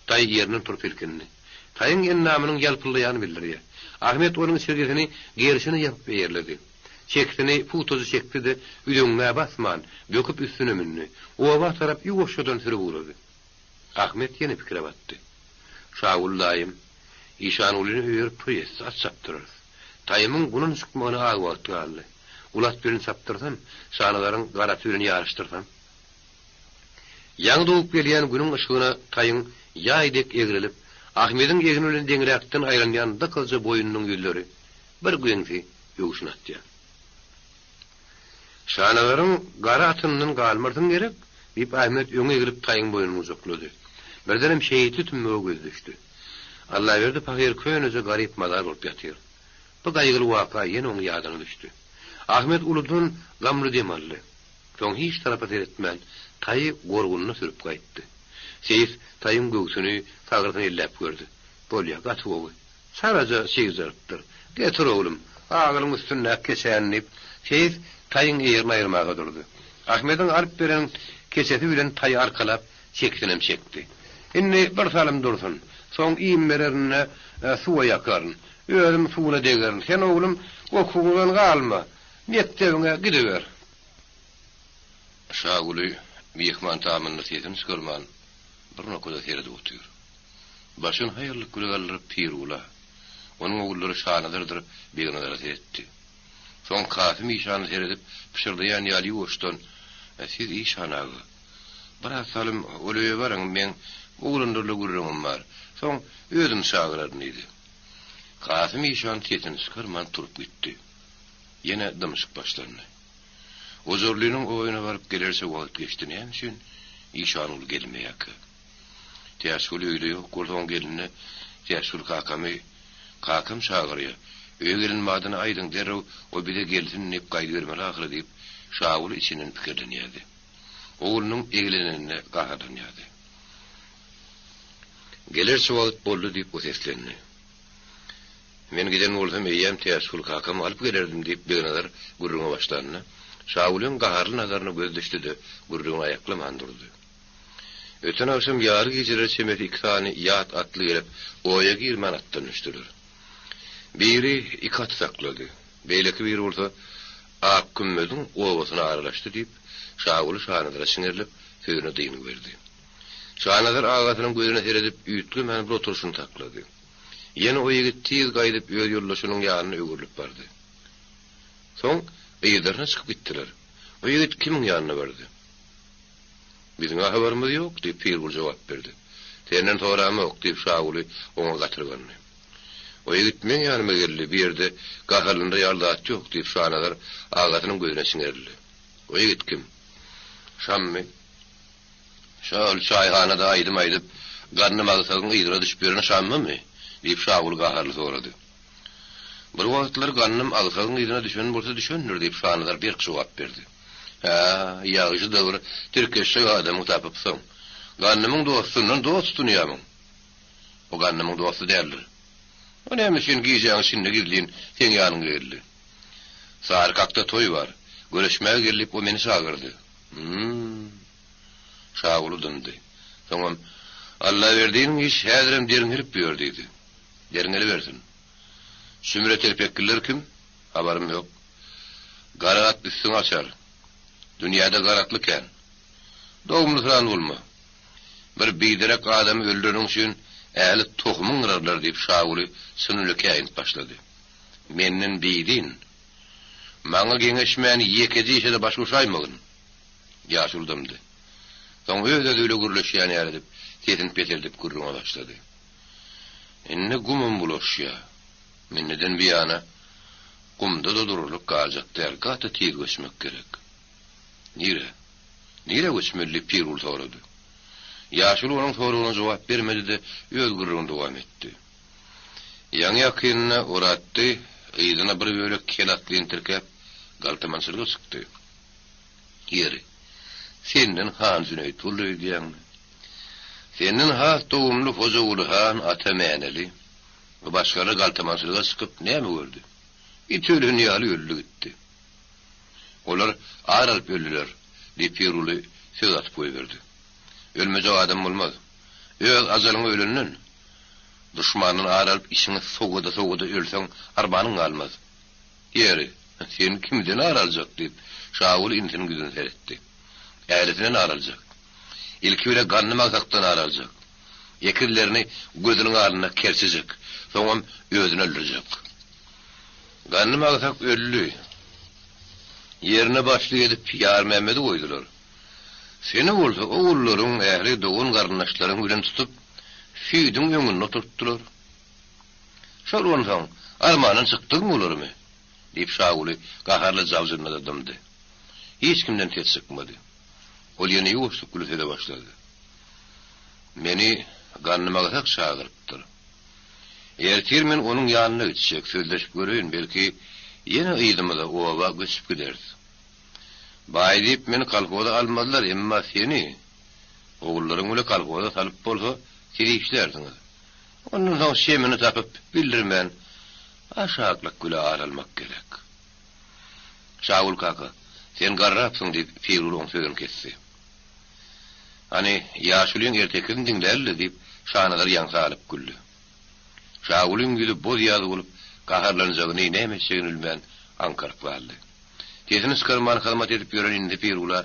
Taý ýerinden turup silkindi. Taýyň endamynyň ýalpyldaýany bildirýär. Ahmet onuň içirgisini gerşine ýapyp eýerledi. Çekisini pugtaja çekdi-de, üzeňňä basman, böküp üstüne mündi. Oba tarap ýuwaşjadan sürüp ugrady. Ahmet ýene pikire batdy. Şaguly daýym, Işangulyny öýerip toý etse, at çapdyrarys. Daýymyň gunun çykmagyna az wagt galdy. Uly at bilen çapdyrsam, Şanazaryň garasy bilen ýaryşdyrsam. Ýaňy dogup gelýän günüň yşygyna taýyň ýaý dek egrelip, Ahmediň egni bilen deňräkden aýlanýan dykyzja boýnunyň ýüzleri bir geňsi öwşün atýar. Şanazaryň gara atyndan galmarsyň gerek? diýip, Ahmet öňe eglip taýyň boýnuny gujaklady. Birdenem şehitli tümmege gözi düşdi. Allaberdi pahyr köneje garyp mazar bolup ýatyr. Bu gaýgyly waka ýene oň ýadyna düşdi. Ahmet uludan gamly dem aldy. Soň hiç tarapa seretmän, taýy gorgunyna sürüp gaýtdy. Seýis taýyň göwsüni, sagrysyny elläp gördi. Bolýa, gaty gowy. Çalaja çygjarypdyr. Getir, oglum, agylyň üstündäki keçäni, diýip, Seýis taýyň eýerini aýyrmaga durdy. Ahmediň alyp beren keçesi bilen taýy arkalap, çekisinem çekdi. Indi bir salym dursun. Soň iým bererin-de, suwa ýakaryn. Özüm suwuna degerin. Sen, oglum, okuwyňdan galma. Mekdebiňe gidiber. Şaguly myhman tamynda sesini çykarman, bir nokada seredip otyr. Başyny haýallyk bile galdyryp Pirgula, onuň ogullary Şanazardyr Begnazara seretdi. Soň Kasym işana seredip, pyşyrdaýan ýaly ýuwaşdan, Siz işan aga, biraz salym ol öýe baryň, meň oglanlarla gürrüňim bar. Soň özüm çagyraryn diýdi. Kasym işan sesini çykarman turup gitdi. Ýene dymyşyk başlandy. Ojarlynyň oýuna baryp gelerçe wagt geçdi, näme üçin Işanguly gelmeýärkä? Täçgül öýde ýok bolsa oň gelnine Täçgül kakamy kakam çagyrýa, öýe gelen badyna aýdyň derrew o bize gelsin diýip gaýdybermeli ahyry diýip Şaguly içinden pikirlenýärdi. Oglunyň eglenenine gaharlanýardy. Gelerçe wagt boldy diýip o seslendi. Men giden bolsam eýýäm Täçgül kakamy alyp gelerdim diýip Begnazar gürrüňe başlanda, Şagulyň gaharly nazaryna göz düşdi-de gürrüňini aýaklaman durdy. Öten agşam ýary gijeler çemesi iki sany ýat atly gelip, oýa girmän atdan düşdüler. Biri iki aty saklady. Beýleki biri bolsa Akkümmeziň obasyna aralaşdy diýip, Şaguly Şanazara çiňerilip, sözüne dyngy berdi. Şanazar agasynyň gözüne seredip, üýtgemän bir oturyşyny saklady. Ýene o ýigit tiz gaýdyp öz ýoldaşynyň ýanyna öwrülip bardy. Soň yzlaryna çykyp gitdiler. O ýigit kimiň ýanyna bardy? Biziň-ä habarymyz ýok, diýip, Pirgul jogap berdi. Senden soramok, diýip, Şaguly oňa gatyrgandy. O ýigit meň ýanyma geldi, bu ýerde gaharlanar ýaly zat ýok, diýip, Şanazar agasynyň gözüne çiňerildi. O ýigit kim? Şammy. Şol çaýhanada aýdym aýdyp, Gandym agsagyň yzyna düşüp ýören Şammymy? diýip, Şaguly gaharly sorady. Bir wagtlar Gandym agsagyň yzyna düşen bolsa düşendir, diýip, Şanazar berk jogap berdi. Hä, ýagşy-da bir tirkeşjek adamyňy tapypsyň. Gandymyň dostundan dost tutunýamyň? O Gandymyň dosty däldir. O näme üçin gijäň içinde gizlin seň ýanyňa geldi? Sarykakda toý bar. Görüşmäge gel diýip o meni çagyrdy. Hüm. Şaguly dymdy. Soňam, Allaberdiniň işi häzirem derňelip ýör diýdi. Derňelibersin. Sümre telpekliler kim? Habarym ýok. Gara at üstüňi açar. Dünýäde gara atly kän. Dogumlysyran bolma. Bir biderek adamy öldüreniň üçin ähli tohumyň gyrarlar diýip Şaguly çyny bile käýinip başlady. Menden bidin. Maňa geňeşmän ýekeje işe-de baş goşaýmagyn. Ýaşuly dymdy. Soň öz-özi bile gürleşýän ýaly edip, sesini peseldip gürrüňe başlady. Indi gumam bulaşýa. Indiden buýana gumda-da durarlyk galjak däl, gaty tiz göçmek gerek. Nirä? Nirä göçmeli? diýip, Pirguly sorady. Ýaşuly onuň soragyna jogap bermedi-de, öz gürrüňini dowam etdi. Ýaňy-ýakynda Oratdy yzyna bir bölek kel atlyny tirkäp, galtamançylyga çykdy. Ýeri, senden han Jüneýit boldy öýdýäňmi? Senden has dogumly Hojaguly han Ata Mäneli we başgalar galtamançylyga çykyp näme gördi? It ölen ýaly öldi gitdi. Olar ar alyp öldüler, diýip Pirguly söz atyp goýberdi. Ölmejek adam bolmaz. Öz ajalyňa ölenden, duşmandan ar alyp içiňi sowada-sowada ölseň armanyň galmaz. Ýeri, sen kimden ar aljak? diýip, Şaguly inisiniň ýüzüne seretdi. Älisinden ar aljak. Ilki bile Gandym agsakdan ar aljak. Ekizlerini gözüniň alnynda kerçejek. Soňam özüni öldürjek. Gandym agsak öldi. Ýerine başlyk edip Ýarmämmedi goýdular. Seni bolsa ogullaryň, ähli dogan-garyndaşlaryň bilen tutup, süýdüň öňünde oturtdylar. Şol onsoň, armandan çykdygyň bolarmy? diýip, Şaguly gaharly jabjyndy-da dymdy. Hiç kimden ses çykmady. Ol ýene ýuwaşlyk bilen söze başlady. Meni Gandymagsak çagyrypdyr. Ertir men onuň ýanyna gitjek, sözleşip göreýin, belki, ýene yzymyza, oba göçüp gideris. Baý diýip meni kolhoza almazlar, emma seni, ogullaryň bile kolhoza salyp bolsa, siz işlärsiňiz. Ondan soň şemini tapyp, bildirmän, aşaklyk bile ar almak gerek. Şagül kaka, sen garrapsyň, diýip, Pirguly oň sözüni kesdi. Hany, ýaşulyň ertekisini diňläli-le, diýip, Şanazar ýaňsa alyp güldi. Şagulyň ýüzi boz-ýaz bolup, gaharlanjagyny, näme etjegini bilmän, aňkaryp galdy. Sesini çykarman hyzmat edip ýören inisi Pirgula,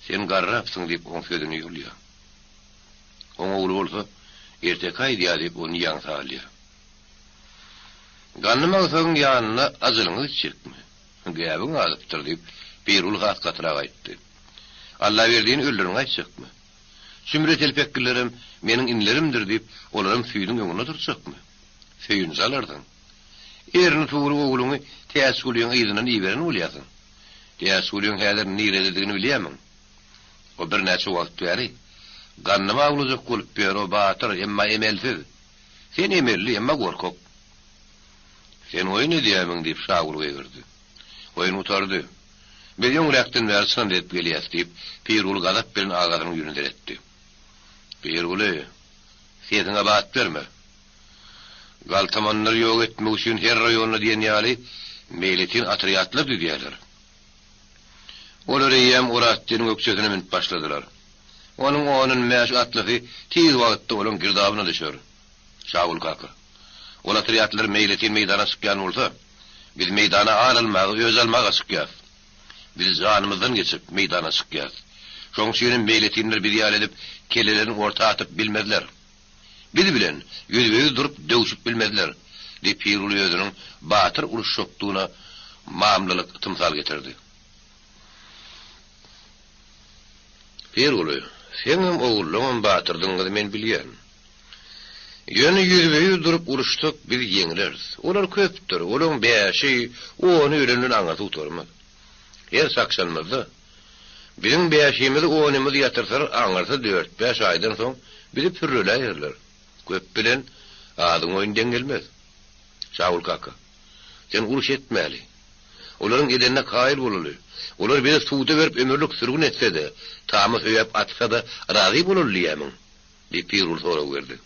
Sen garrapsyň, diýip, oň sözüni ýolýar. Oň ogly bolsa, Erteki aýdýar diýip, ony ýaňsa alýar. Gandym agsagyň ýanynda ajalyňy gitjekmi? Gäbiň azypdyr, diýip, Pirguly has gatyrak aýtdy. Allaberdini öldüriň aýtjakmy? Sümre telpeklilerem meniň inilerimdir diýip, olaram süýdüň öňünde oturtjakmy? Söýünji alarsyň. Erini suwuryp ogluňy Täçgulyň yzyndan iberen bolýarsyň. Täçgulyň häzir nirededigini bilýärmiň? O birnäçe wagt bäri Gandymy awlajak bolup ýör, o batyr, emma emelsiz. Sen emelli, emma gorkak. Sen oýun edýärmiň? diýip, Şaguly gygyrdy. Oýun gutardy. Biz öňräkden bäri çynym edip gelýäs, diýip, Pirguly gazap bilen agasynyň ýüzüne seretdi. Pirguly, sesiňe bat berme. Galtamanlary ýok etmek üçin her raýonda diýen ýaly meýletin otrýadlar düzýärler. Olar eýýäm Oratdiniň ökjesine münüp başladylar. Onuň onun bäş atlysy tiz wagtda olaň girdabyna düşer. Şagül kaka, ol otrýadlar meýletin meýdana çykýan bolsa, biz meýdana ar almaga, öç almaga çykýas. Biz janymyzdan geçip, meýdana çykýas. Şoň üçinem meýletinler biz ýaly edip, kellelerini orta atyp bilmezler. Biz bilen ýüzbe-ýüz durup döwşüp bilmezler, diýip, Pirguly özüniň batyr uruşjakdygyna mamlalyk tymsal getirdi. Pirguly, seňem ogullaňam batyrdygyňyzy men bilýän. Ýöne ýüzbe-ýüz durup uruşsak, biz ýeňleris. Olar köpdür, olaň bäşi, ony ölenden aňyrsy gutarmaz. Her çakşanymyzda, biziň bäşimizi, onymyzy ýatyrsalar, aňyrsy dört-bäş aýdan soň bizi pürreläýerler. Köp bilen azyň oýny deň gelmez. Şagül kaka, sen uruş etmäli. Olaryň edenine kaýyl bolaly. Olar bizi suda berip ömürlik sürgün etse-de, tama söýäp atsa-da razy bolaly diýýämiň? Diýip, Pirguly sorag berdi.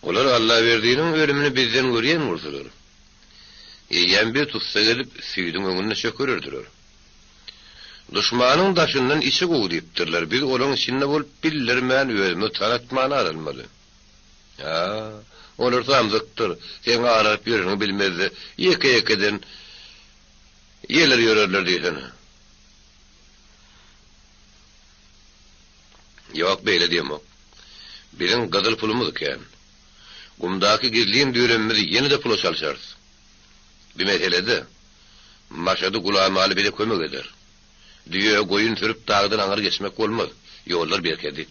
Olar Allaberdiniň ölümini bizden görýän bolsalar, eýýäm bizi tussag edip, süýdüň öňünde çökererdiler. Duşmanyň daşyndan içi gowy diýipdirler, biz olaň içinde bolup bildirmän özümizi tanatman ar almaly. Hä, olar samsykdyr, seň ar alyp ýöreniňi bilmezde ýeke-ýekeden ýelir ýörerler diýsene. Ýok, beýle diýemok. Biziň gyzyl pulumyz kän. Gumdaky gizlin düýremimizi ýene-de pula çalşarys. Bu meselede Maşady Gulamaly bize kömek eder. Düýe, goýun sürüp dagdan aňry geçmek bolmaz, ýollar berkedi.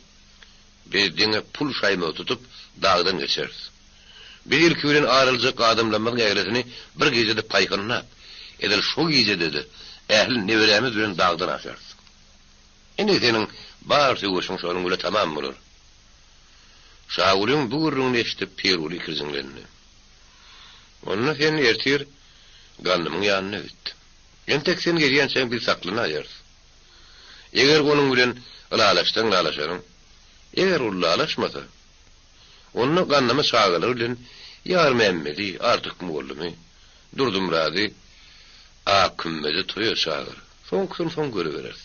Biz diňe pul şaýmagy tutup, dagdan geçeris. Biz ilki bilen aryljak adamlarymyzyň ählisini bir gijede paýhynlap, edil şo gijede-de ähli neberämiz bilen dagdan aşarys. Ine seniň bar söweşiň şonuň bile tamam bolar. Şagulyň bu gürrüňini eşidip Pirguly ikirjiňlendi. Onda sen ertir Gandymyň ýanyna git. Entek sen gelýänçäň biz saklanaýarys. Eger onuň bilen ylalaşsaň ylalaşaryň. Eger ol ylalaşmasa, onda Gandymy çagalary bilen Ýarmämmedi, Artyk mollamy, Durdymyrady Ak kümmede toýa çagyr. Soňkusyny soň görübereris.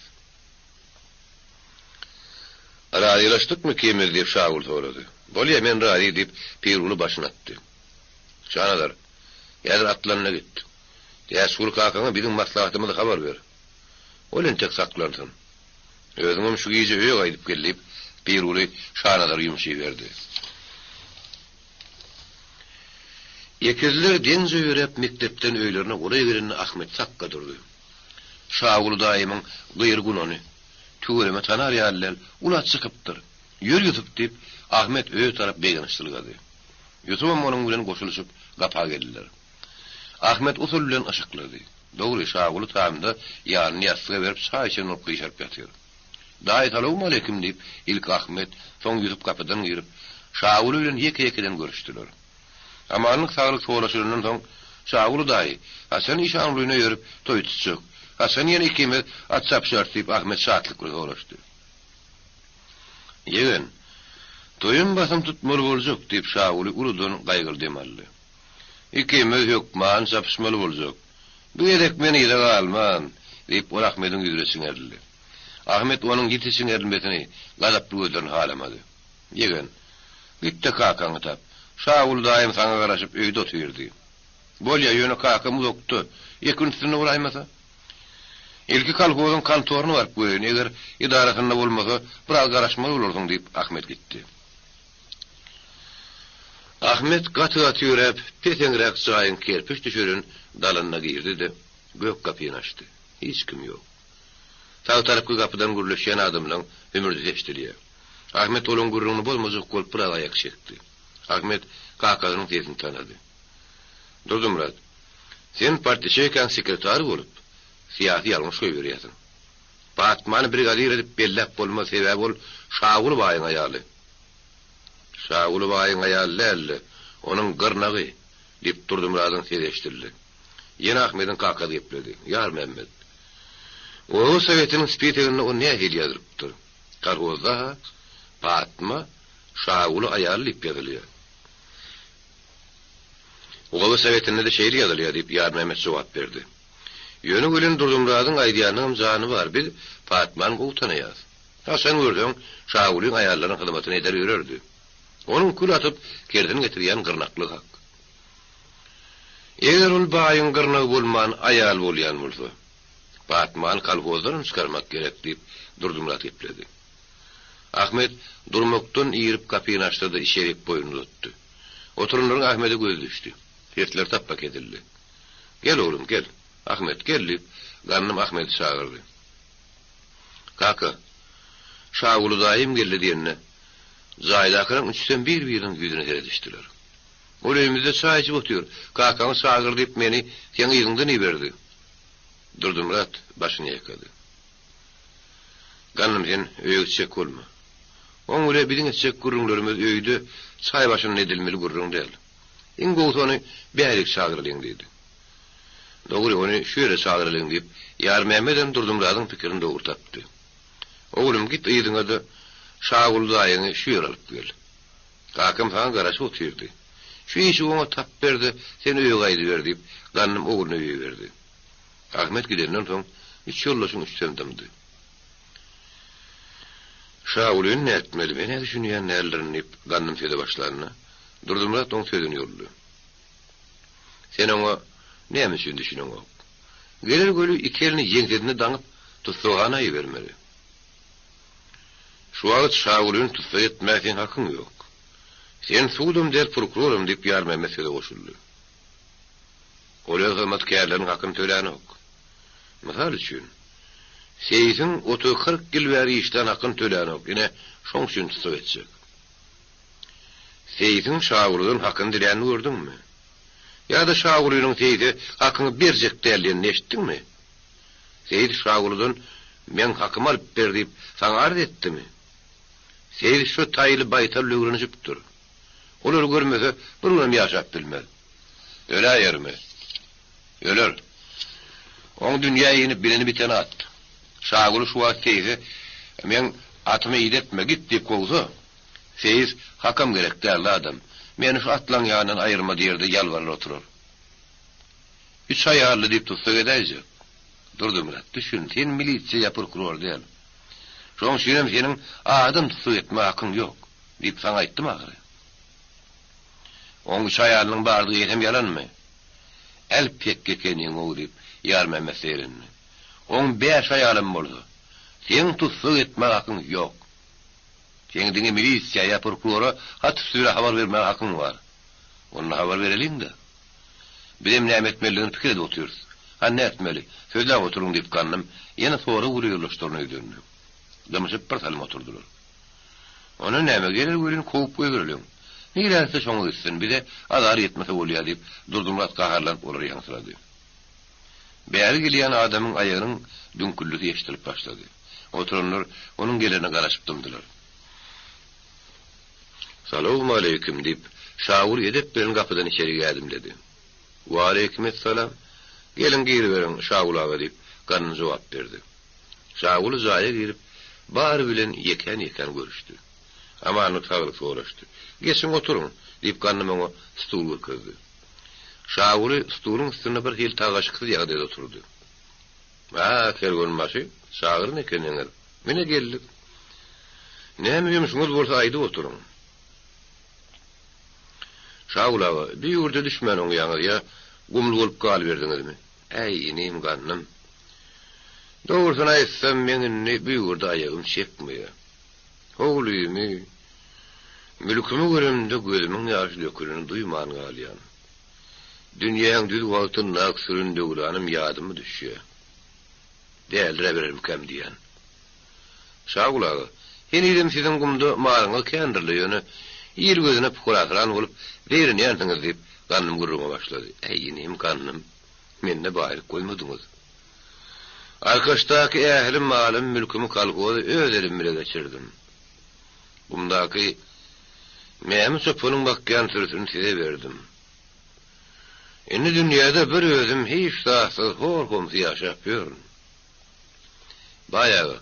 Razylaşdykmy ikimiz diýip Şagül sorady. Bolýa, men razy diýip Pirguly başyny atdy. Şanazar, häzir atlan-da git. Täçgül kakaňa biziň maslahatymyzy habar ber. Ol entek saklansyn. Özüňem şu gije öýe gaýdyp gel diýip Pirguly Şanazara ýumuş iberdi. Ekizler deňje ýöräp mekdepden öýlerine golaý gelende Ahmet sakga durdy. Şaguly daýymyň gyr gunany, tüweleme tanar ýaly däl, ula çykypdyr. Ýör Ýusup diýip, Ahmet öýe tarap begenç ylgady. Ýusubam onuň bilen goşulyşyp gapa geldiler. Ahmet usul bilen yşyklady. Dogry, Şaguly tamda ýanyny ýassyga berip çaý içen bolup gyşaryp ýatyr. Daýy salowmaleýkim diýip, ilki Ahmet, soň Ýusup gapydan girip, Şaguly bilen ýeke-ýekeden görüşdiler. Amanlyk-saglyk soraşylandan soň, Şaguly daýy, haçan Işangulyny öýerip, toý tutjak? Haçan ýene ikimiz at çapyşarys diýip, Ahmet şatlyk bilen soraşdy. Ýegen, toýam basym tutmaly boljak, diýip, Şaguly uludan gaýgyly dem aldy. Ikimiz hökman çapyşmaly boljak. Bu gezek men yza galman, diýip, ol Ahmediň ýüzüne çiňerildi. Ahmet onuň ýiti çiňerilmesini, gazaply gözlerini halamady. Ýegen, git-de kakaňy tap. Şaguly daýym saňa garaşyp öýde otyr diý. Bolýa, ýöne kakam uzakda, ekin üstünde bolaýmasa. Ilki kolhozyň kontoryna baryp göreýin, eger edarasynda bolmasa, biraz garaşmaly bolarsyň, diýip, Ahmet gitdi. Ahmet gaty-gaty ýöräp, peseňräk jaýyň kerpiç düşelen dalanyna girdi-de, gök gapyny açdy. Hiç kim ýok. Sag tarapky gapydan gürleşýän adamlaň hümürdisi eşidilýär. Ahmet olaň gürrüňini bozmajak bolup biraz aýak çekdi. Ahmet kakasynyň sesini tanady. Durdymyrat, sen partýaçeýkaň sekretary bolup, syýasy ýalňyş goýberýärsiň. Patmany brigadir edip belläp bolmaz, sebäbi ol Şaguly baýyň aýaly. Şaguly baýyň aýaly däl-de, onuň gyrnagy, diýip, Durdymyradyň sesi eşidildi. Ýene Ahmediň kakasy gepledi. Ýarmämmet. Oba sowetiniň spiseginde o nähili ýazylypdyr? Kolhozda-ha Patma Şaguly aýaly diýip ýazylýar. Oba sowetinde-de şeýle ýazylýar, diýip, Ýarmämmet jogap berdi. Ýöne welin Durdymyradyň aýdýanynyňam jany bar, biz Patmany gowy tanaýarys. Haçan görseň, Şagulyň aýallarynyň hyzmatyny eder ýörerdi. Onuň kül atyp, kersen getirýän gyrnaklygy hak. Eger ol baýyň gyrnagy bolman, aýal bolýan bolsa, Patmany kolhozdanam çykarmak gerek, diýip, Durdymyrat gepledi. Ahmet durmakdan irip gapyny açdy-da, içerik boýnuny uzatdy. Oturanlaryň Ahmede gözi düşdi. Sesleri tapba kesildi. Gel, oglum, gel. Ahmet, gel, diýip, Gandym Ahmedi çagyrdy. Kaka, Şaguly daýym geldi diýende, jaýdakylaryň üçüsem bir-biriniň ýüzüne seredişdiler. Ol öýümizde çaý içip otyr. Kakaňy çagyr diýip, meni seň yzyňdan iberdi. Durdymyrat başyny ýaýkady. Gandym, sen öýe gitjek bolma. Oň bile biziň etjek gürrüňlerimiz öýde çaý başynda edilmeli gürrüň däl. Iň gowusy ony bärik çagyralyň diýdi. Dogry, ony şu ýere çagyralyň diýip, Ýarmämmedem Durdymyradyň pikirini dogry tapdy. Oglum, git yzyňa-da, Şaguly daýyňy şu ýere alyp gel. Kakam saňa garaşyp otyrdy. Şu işi oňa tap ber-de, sen öýe gaýdyber diýip, Gandym ogluny öýe iberdi. Ahmet gidenden soň, üç ýoldaşyň üçüsem dymdy. Şagulyny nätmeli, men-ä düşünýän däldirin diýip, Gandym söze başlanda, Durdymyrat oň sözüni ýoldy. Sen oňa näme üçin düşüneňok? Geler göli iki elini ýeňsesine daňyp, tussaghana ibermeli. Şu wagt Şagulyny tussag etmäge seň hakyň ýok. Sen sudam däl, prokuroram, diýip, Ýarmämmet söze goşuldy. Ol öz hyzmatkärleriniň hakyny tölänok. Mysal üçin, seýsiň otuz-kyrk ýyl bäri işlän hakyny tölänok, ine, şoň üçin tussag etjek. Seýsiň Şagulydan hakyny dilänini gördüňmi? Ýa-da Şagulynyň seýse hakyňy berjek däl diýenini eşitdiňmi? Seýis Şagulydan meň hakymy alyp ber diýip, saňa arz etdimi? Seýis şu taýly baýtal öwrenişipdir. Olary görmese, bir günem ýaşap bilmez. Öläýermi? Öler. Oň dünýä inip bileni biten at. Şaguly şu wagt seýse, Meň atymy idetme, git diýip kowsa, seýis, Hakam gerek däl, adam. Meni şu atlaň ýanyndan aýyrma diýer-de ýalbarar oturar. Üç aýally diýip tussag edäýjek. Durdymyrat, düşün, sen milisiýa ýa prokuror däl. Şoň üçinem seniň adam tussag etme hakyň ýok, diýip saňa aýtdym ahyry. Oň üç aýalynyň bardygy eýsem ýalanmy? Älpek ekeniň-ow, diýip, Ýarmämmet zeýrendi. Oň bäş aýalam bolsa, seň tussag etme hakyň ýok. Seň diňe milisiýa ýa prokurora hat üsti bilen habar bermäge hakyň bar. Onda habar bereliň-dä. Bizem näme etmelidigini pikir edip otyrys. Hany nätmeli? Sözläp oturyň, diýip, Gandym ýene sorag bile ýoldaşlaryna ýüzlendi. Dymyşyp bir salym oturdylar. Onda näme, geler welin kowup goýbereliň. Nirä gitse şoňa gitsin, bize azar ýetmese bolýar, diýip, Durdymyrat gaharlanyp olary ýaňsylady. Bäri gelýän adamyň aýagynyň düňküldisi eşidilip başlady. Oturanlar onuň gelerine garaşyp dymdylar. Salowmaleýkim, diýip, Şaguly edep bilen gapydan içeri ädimledi. Waleýkimessalam. Geliň, giriberiň, Şaguly aga, diýip, Gandym jogap berdi. Şaguly jaýa girip, bary bilen ýekän-ýekän görüşdi. Amanlyk-saglyk soraşdy. Geçiň, oturyň, diýip, Gandym oňa stul görkezdi. Şaguly stuluň üstünde bir hili tagaşyksyz ýagdaýda oturdy. A, kerwenbaşy, çagyran ekeniňiz. Mine geldik. Näme ýumşuňyz bolsa aýdyp oturyň. Şaguly aga, bi ýurda düşmän oňýaňyz ýa gumly bolup galyberdiňizmi? Äý, inim, gandym. Dogrusyny aýtsam, meň indi bu ýurda aýagym çekmeýär. Howlymy, mülkümi göremde gözümiň ýaşy dökülenini duýman galýan. Dünýäň düz wagtynda sürün döwranym ýadyma düşýär. Däldiräberermikäm diýýän. Şaguly aga, henizem siziň gumda malyňyz kändir-le, ýöne il gözüne pukarasyran bolup zeýrenýänsiňiz, diýip, Gandym gürrüňe başlady. Äý, inim, Gandym, mende baýlyk goýmadyňyz. Arkaçdaky ähli malym, mülkümi kolhoza öz elim bile geçirdim. Gumdaky Mämi çopanyň bakýan sürüsini size berdim. Indi dünýäde bir özüm hiç zatsyz hor-homsy ýaşap ýörün. Baý aga,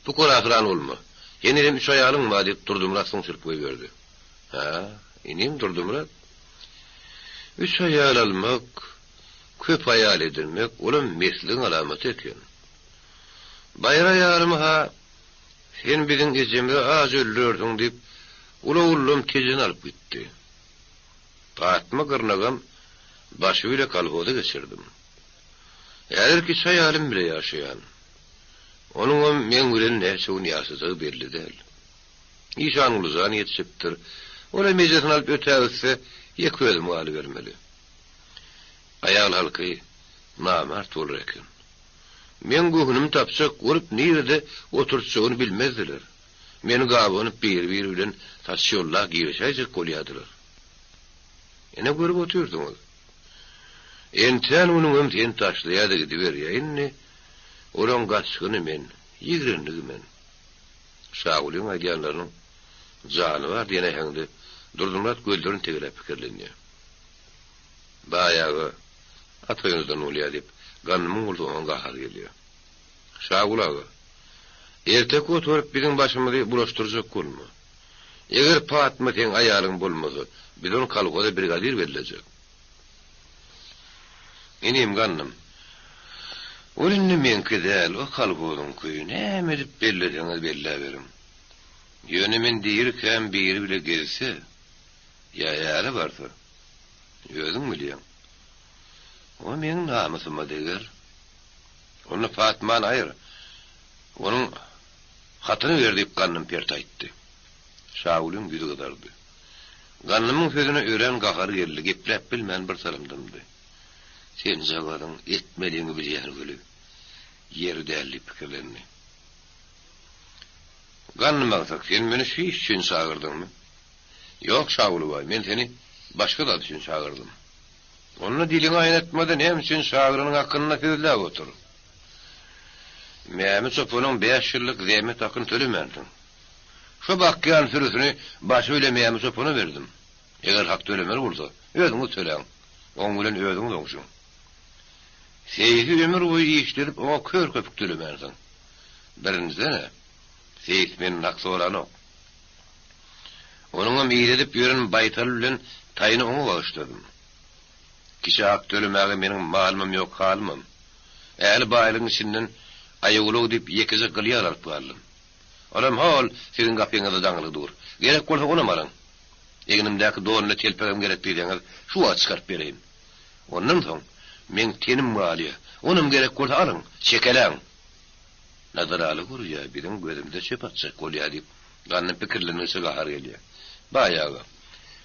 pukarasyran bolma. Henizem üç aýalyň bar, diýip, Durdymyrat suňşuryp goýberdi. Hä, inim Durdymyrat? Üç aýal almak, köp aýal edinmek, olam mesligiň alamaty eken. Baýry aýalymy-ha Sen biziň ejemizi aç öldürersiň diýip, uly ogullam Tejeni alyp gitdi. Patma gyrnagam başy bile kolhoza geçirdim. Häzir kiçi aýalym bile ýaşaýan. Onuňam meň bilen näçe gün ýaşajagy belli däl. Işangulyjan ýetişipdir. Olam ejesini alyp ötägitse, ýeke özüm galybermeli. Aýal halky namart bolar eken. Meň göwnümi tapjak bolup nirede oturtjagyny bilmezdiler. Meni gabanyp biri-biri bilen saç ýolla girişäýjek bolýardylar. Ine görüp otyrsyňyz. Entän günüňem seni taşlaýar-da gidiberýär. Indi olaň gaçgyny men, ýigrenligi men. Şagulyň aýdýanlarynyň jany bar diýen äheňde Durdymyrat gözlerini tegeläp pikirlenýär. Baý aga, ataýyňyzdan bolýar diýip, Gandymyň bolsa oňa gahary gelýär. Şaguly aga, erteki oturyp biziň başymyzy bulaşdyrjak bolma. Eger Patma seň aýalyň bolmasa, biz ony kolhoza brigadir bellejek. Inim Gandym, ol indi meňki däl, o kolhozyňky, näme edip belleseňiz belläberiň. Ýöne men dirikäm biri bile gezse, ýa äre barsa, özüň bilýäň. O meň namysyma deger. Onda Patmany aýyr, onuň hatyny ber diýip Gandym pert aýtdy. Şagulyň ýüzi gyzardy. Gandymyň sözüne örän gahary geldi, gepläp bilmän bir salym dymdy. Senjagazyň etmeliňi bilýän weli, ýeri däl diýip pikirlendi. Gandym agsak, sen meni şu iş üçin çagyrdyňmy? Ýok, Şaguly baý, men seni başga zat üçin çagyrdym. Onda diliňi aýnatma-da, näme üçin çagyranyň hakynda sözläp otur. Mämi çopanyň bäş ýyllyk zähmet hakyny tölemänsiň. Şo bakýan sürüsini başy bile Mämi çopana berdim. Eger hak tölemeli bolsa, özüňiz töläň. Oň bilen özüňiz oňşuň. Seýsi ömür boýy işledip, oňa kör köpük tölemänsiň. Birinjiden-ä, seýis menden hak soranok. Onuňam idedip ýören baýtaly bilen taýyny oňa bagyşladym. Kişä hak tölemäge meniň malymam ýok, halymam. Ähli baýlygyň içinden aýagulag diýip ýekeje gylýal alyp galdym. Olam ho-ol siziň gapyňyzda daňylgy dur. Gerek bolsa onam alyň. Egnimdäki donly telpegem gerek diýseňiz, şu wagt çykaryp bereýin. Ondan soň, meň tenim galýa. Onam gerek bolsa alyň, çekeläň. Nazaraly gurýa, biziň gözümize çöp atjak bolýa diýip, Gandym pikirlendigiçe gahary gelýä. Baý aga,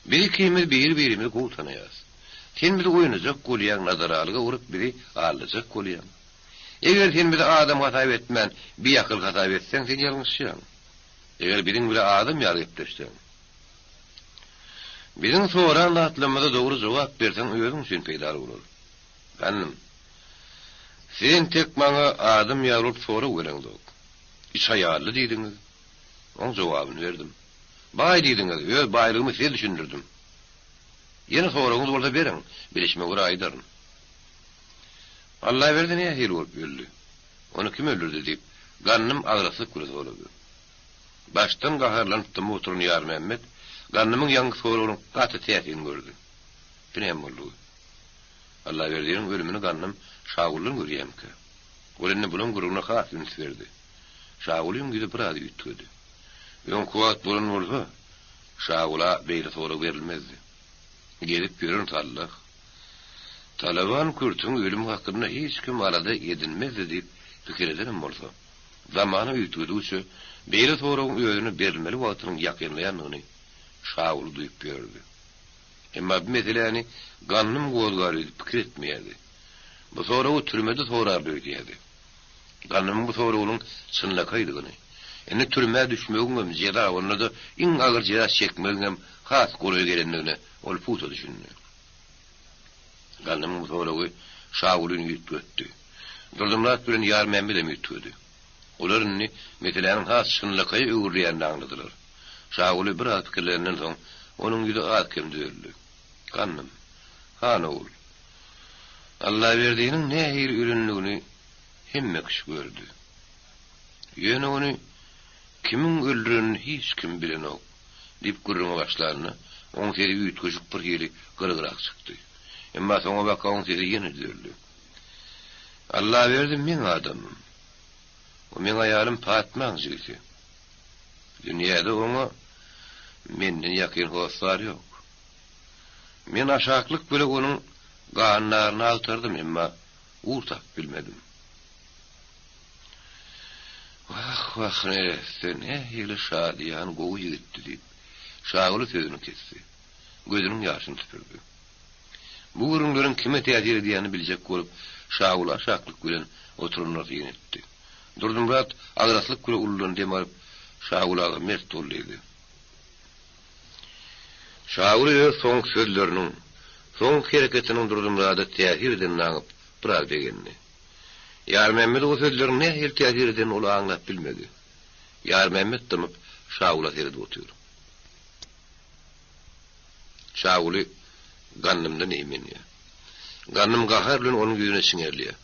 biz ikimiz biri-birimizi gowy tanaýarys. Sen bizi oýnajak bolýaň, Nazaralyga urup bizi aldajak bolýaň. Eger sen bizi adam hasap etmän, biakyl hasap etseň, sen ýalňyşýaň. Eger biziň bile adam ýaly gepleşseň. Biziň soran zatlarymyza dogry jogap berseň özüň üçin peýdaly bolar. Gandym, siz entek maňa adam ýaly bolup sorag bereňzok. Üç aýally diýdiňiz. Oň jogabyny berdim. Baý diýdiňiz, öz baýlygymy size düşündirdim. Ýene soragyňyz bolsa beriň, bilişime görä aýdaryn. Allaberdi nähili bolup öldi? Ony kim öldürdi? diýip, Gandym agraslyk bilen sorady. Başdan gaharlanyp dymyp oturan Ýarmämmet Gandymyň ýaňky soragyny gaty täsin gördi. Bu näme boldugy? Allaberdiniň ölümini Gandym Şaguldan görýämikä? Ol indi bulaň gürrüňine has üns berdi. Şagulyň ýüzi biraz üýtgedi. Öňki wagt bolan bolsa, Şagula beýle sorag berilmezdi. Gezip ýören sallah. Talaban kürtüň ölümi hakynda hiç kim alada edinmezdi diýip pikir edenem bolsa, zamana üýtgedigiçe beýle soragyň özüne berilmeli wagtynyň ýakynlaýandygyny Şaguly duýup ýördi. Emma bu meseläni Gandym gozgar öýdüp pikir etmeýärdi. Bu soragy türmede sorardy öýdýärdi. Gandymyň bu soragynyň çynlakaýdygyny, indi türmä düşmegiňem, jeza, onda-da iň agyr jeza çekmegiňem has golaý gelendigine ol pugta düşündi. Gandymyň bu soragy Şagulyny üýtgetdi. Durdymyrat bilen Ýarmämmedem üýtgedi. Olar indi meseläniň has çynlakaýa öwrülýänini aňladylar. Şaguly biraz pikirlenenden soň, onuň ýüzi az-kem düzeldi. Gandym, han ogul, Allaberdiniň nähili ölendigini hemme kişi gördi. Ýöne ony kimiň öldürenini hiç kim bilenok, diýip gürrüňe başlanda, oň sesi üýtgeşik bir hili gyrygrak çykdy. Emma soňabaka oň sesi ýene düzeldi. Allaberdi meň adamym. O meň aýalym Patmaň jigisi. Dünýäde oňa menden ýakyn hossar ýok. Men aşaklyk bile onuň gandaryny agtardym, emma ugur tapyp bilmedim. Wah, wah, neresse, nähili şadyýan, gowy ýigitdi, diýip, Şaguly sözüni kesdi. Gözüniň ýaşyny süpürdi. Bu gürrüňleriň kime täsir edýänini biljek bolup, Şaguly aşaklyk bilen oturanlara syn etdi. Durdymyrat agraslyk bilen uludan dem alyp, Şaguly aga mert bol diýdi. Şaguly öz soňky sözleriniň, soňky hereketiniň Durdymyrada täsir edenini aňyp, biraz begendi. Ýarmämmet o sözleriň nähili täsir edenini ol aňlap bilmedi. Ýarmämmet dymyp, Şagula seredip otyr. Şaguly Gandymdan eýmenýär. Gandym gahar bilen onuň ýüzüne çiňerilýär.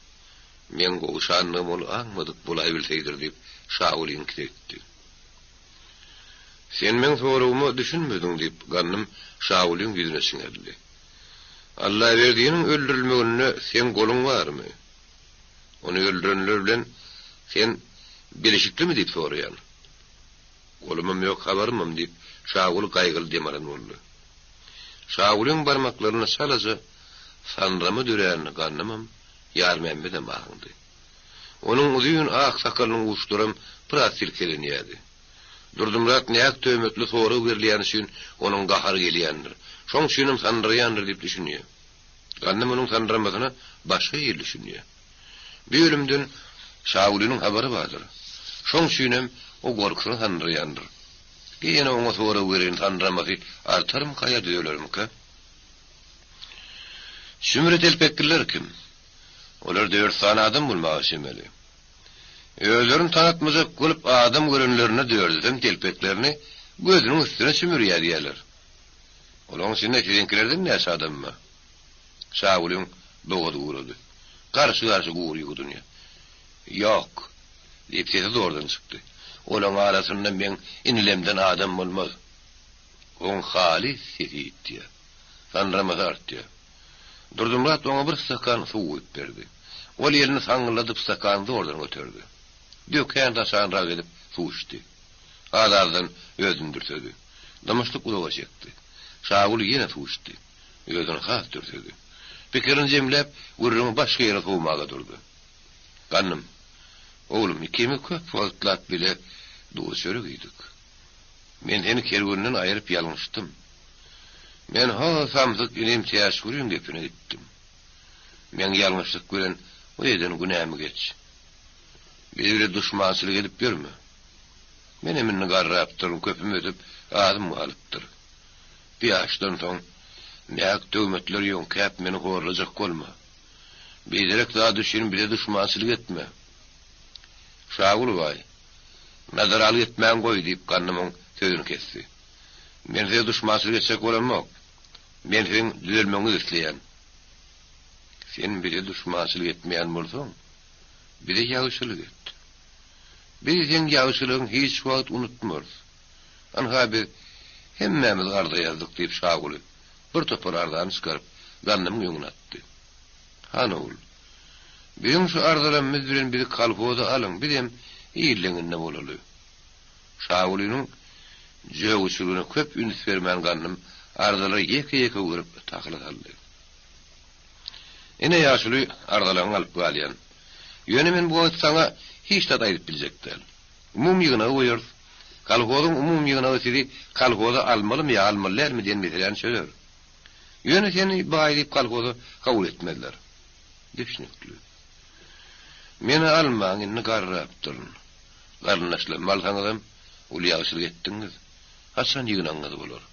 Meň gowşanlygymy ol aňmadyk bolaýbilseýdir diýip, Şaguly iňkise gitdi. Sen meň soragyma düşünmediň, diýip, Gandym Şagulyň ýüzüne çiňerildi. Allaberdiniň öldürilmeginde seň goluň barmy? Ony öldürenler bilen sen bilişiklimi diýip soraýan. Golumam ýok, habarymam, diýip, Şaguly gaýgyly dem alan boldy. Şagulyň barmaklarynda çalaja sandyrama döränini Gandymam, Ýarmämmedem aňdy. Onuň uzyn ak sakalynyň uçlaram biraz silkelenýärdi. Durdymyrat nähak töhmetli sorag berilýäni üçin onuň gahary gelýändir. Şoň üçinem sandyraýandyr diýip düşünýär. Gandym onuň sandyramasyna başga hili düşünýär. Bu ölümden Şagulynyň habary bardyr. Şoň üçinem o gorkusyna sandyraýandyr. Ýene oňa sorag bereýin sandyramasy artarmyka ýa düzelermikä? Sümre telpekliler kim? Olar dört sany adam bolmaga çemeli. Özlerini tanatmajak bolup adam görenlerinde dördüsem telpeklerini gözüniň üstüne çümürýär diýýärler. Olaň içinde siziňkilerden näçe adam bar? Şagulyň bogazy gurady. Garşy-garşy gury ýuwdunýar. Ýok! diýip sesi zordan çykdy. Olaň arasynda meň inilemden adam bolmaz. Oň halys sesi ýitýär. Sandyramasy artýar. Durdymyrat oňa bir stakan suw guýup berdi. Ol elini saňňyldadyp stakany zordan göterdi. Dökän-saçanrak edip suw içdi. Az-azdan özüni dürsedi. Dymyşlyk uzaga çekdi. Şaguly ýene suw içdi. Özüni has dürsedi. Pikirini jemläp, gürrüňi başga ýere sowmaga durdy. Gandym, oglum, ikimiz köp wagtlap bile duz-çörek iýdik. Men seni kerwenden aýryp ýalňyşdym. Men ho samsyk inim Täçgüliň gepine gitdim. Meň ýalňyşlyk bilen bu eden günämi geç. Biz bile duşmançylyk edip ýörme. Menem indi garrapdyryn, köpüm ötüp, azym galypdyr. Bu ýaşdan soň nähak töhmetler ýöňkäp meni horlajak bolma. Biderek zat üçin bize duşmançylyk etme. Şaguly baý, Nazaralyk etmäň goý, diýip, Gandymyň sözüni kesdi. Men size duşmançylyk etjek bolamok. Men siziň düzelmegiňizi isleýän. Sen bize duşmançylyk etmeýän bolsaň, bize ýagşylyk et. Biz seň ýagşylygyňy hiç wagt unutmarys. Ynha biz hemmämiz arza ýazdyk, diýip, Şaguly bir topar arzany çykaryp, Gandymyň öňüne atdy. Hany ogul, biziň şu arzalarymyz bilen bizi kolhoza alyň, bizem il deňinde bolaly. Şagulynyň jögüçiligine köp üns bermän Gandym arzalary ýeke-ýeke görüp takyla saldy. Ine ýaşuly arzalaryňy alyp galýan. Ýöne men bu wagt saňa hiç zat aýdyp biljek däl. Umumy ýygnagy goýarys. Kolhozyň umumy ýygnagy sizi kolhoza almalymy ýa almaly dälmi diýen meseläni çözer. Ýöne seni baý diýip kolhoza kabul etmezler. Düşnükli. Meni almaň, indi garrapdyryn. Garyndaşlarymy alsaňyzam, uly ýagşylyk etdiňiz. Haçan ýygnagyňyz bolar?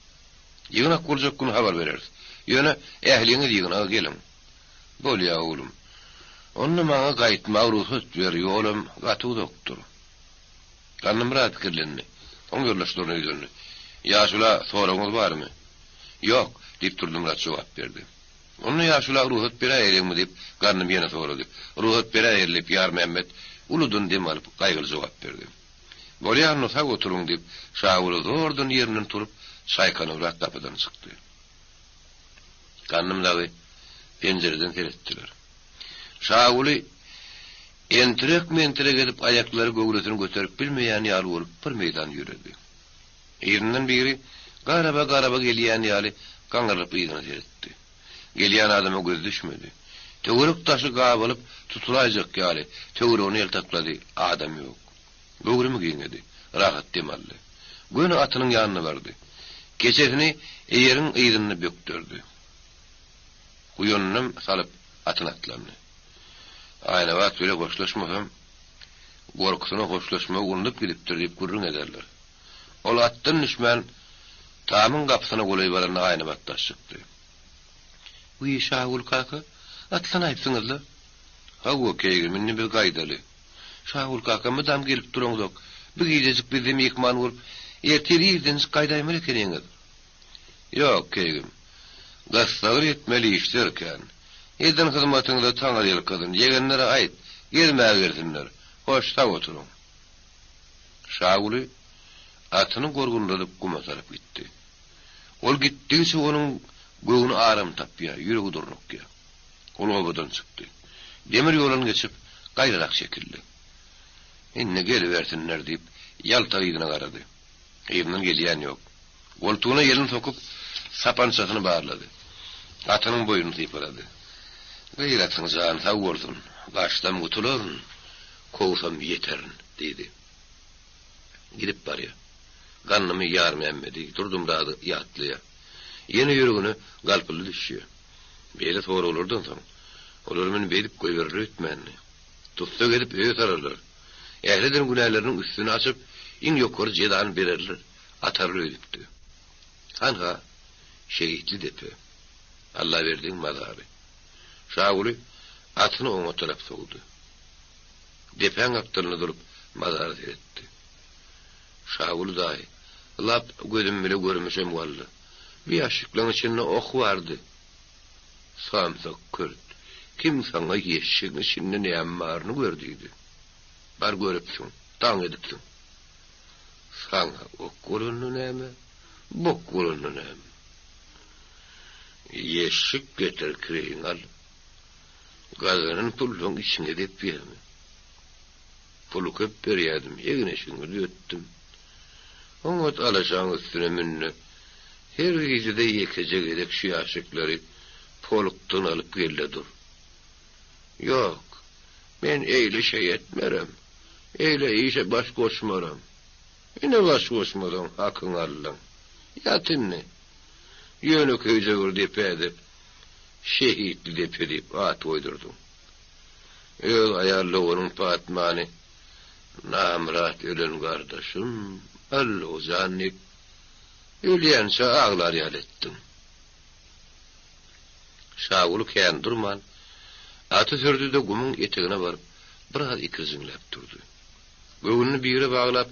Ýygnak boljak güni habar bereris. Ýöne ähliňiz ýygnaga geliň. Bolýa, oglum. Onda maňa gaýtmaga rugsat ber, ýolam gaty uzakdyr. Gandym biraz pikirlendi. Soň ýoldaşlaryna ýüzlendi. Ýaşula soragyňyz barmy? Ýok, diýip, Durdymyrat jogap berdi. Onda ýaşula rugsat beräýeliňmi? diýip, Gandym ýene sorady. Rugsat beräýeli, diýip, Ýarmämmet uludan dem alyp, gaýgyly jogap berdi. Bolýa, onda sag oturyň, diýip, Şaguly zordan ýerinden turup, çaýkanybrak gapydan çykdy. Gandym dagy penjireden seretdiler. Şaguly entirek-mentirek edip aýaklary göwresini göterip bilmeýän ýaly bolup bir meýdan ýöredi. Yzyndan biri garaba-garaba gelýän ýaly gaňrylyp yzyna seretdi. Gelýän adama gözi düşmedi. Töwerek-daşy gabalyp tutulaýjak ýaly, töweregine ýaltaklady, adam ýok. Göwrümi giňedi. Rahat dem aldy. Göni atynyň ýanyna bardy. Keçesini eýeriň yzynda bökderdi. Guýanynam salyp, atyna atlandy. Aýnabat bile hoşlaşmasam, gorkusyna hoşlaşmagy unudyp gidipdir diýip gürrüň ederler. Ol atdan düşmän, tamyň gapysyna golaý baranda Aýnabat daş çykdy. Wiý, Şagül kaka, atlanaýypsyňyz-la? Hawa, keýgim, indi biz gaýdaly. Şagül kaka, mydam gelip duraňzok. Bir gijejik bizde myhman bolup, ertir irdenjik gaýdaýmaly ekeniňiz. Ýok, keýgim. Gyssagly etmeli işler kän. Eden hyzmatyňyza taňryýalkasyn. Ýegenlere aýt, gezmäge gelsinler. Hoş, sag oturyň. Şaguly. Atyny gorgunladyp guma tarap gitdi. Ol gitdigiçe onuň göwni aram tapýar, ýüregi durnukýar. Ol obadan çykdy. Demir ýoldan geçip, gaýrarak çekildi. Indi gelibersinler diýip, ýalta yzyna garady. Yzyndan gelýän ýok. Goltugyna elini sokup, sapançasyny barlady. Atynyň boýnuny sypalady. Gyratyň jany sag bolsun, gaçsam gutularyn, kowsam ýeterin, diýdi. Gidip barýar. Gandymy Ýarmämmedi, Durdymyrady ýatlaýar. Ýene ýüregine galpyldy düşýär. Beýle soraglardan soň, olar meni beýdip goýberler öýtmändi. Tussag edip öýe sararlar. Ähli eden günäleriniň üstüni açyp, iň ýokary jezany bererler, atarlar öýdüpdi. Hanha, Şehitli depe. Allaberdiň mazary. Şaguly atyny oňa tarap sowdy. Depäň gapdalynda durup, mazara seretdi. Şaguly daýy, lap gözüm bile görmüşem walla. Bu ýaşşiklaň içinde ok bardy. Samsyk kürt, kim saňa ýeşşigiň içinde näme baryny gör diýdi. Bar görüpsiň, daň edipsiň. Saňa ok bolanda näme, bok bolanda näme. Ýeşşik getir kireýiňi al. Gazanan pullaň içiňe depýämi? Puly köp berýädim, egin-eşigiňi düzetdim. Oňat alaşaň üstüne mün-de, her gijede ýekeje gezek şu ýaşikleri polkdan alyp gel-de dur. Ýok, men eýle şeý etmerem, eýle işe baş goşmaram. Ine baş goşmasaň hakyňy aldyň. Ýat indi. Ýönekeýje bir depäde Şehitli depe diýip at goýdurdyň. Öz aýal doganyň Patmany Namyrat ölen gardaşym, Allojan diýip, ölýänçä aglar ýaly etdiň. Şaguly kän durman, aty sürdi-de gumuň etegine baryp, biraz ikirjiňläp durdy. Göwnüni bire baglap,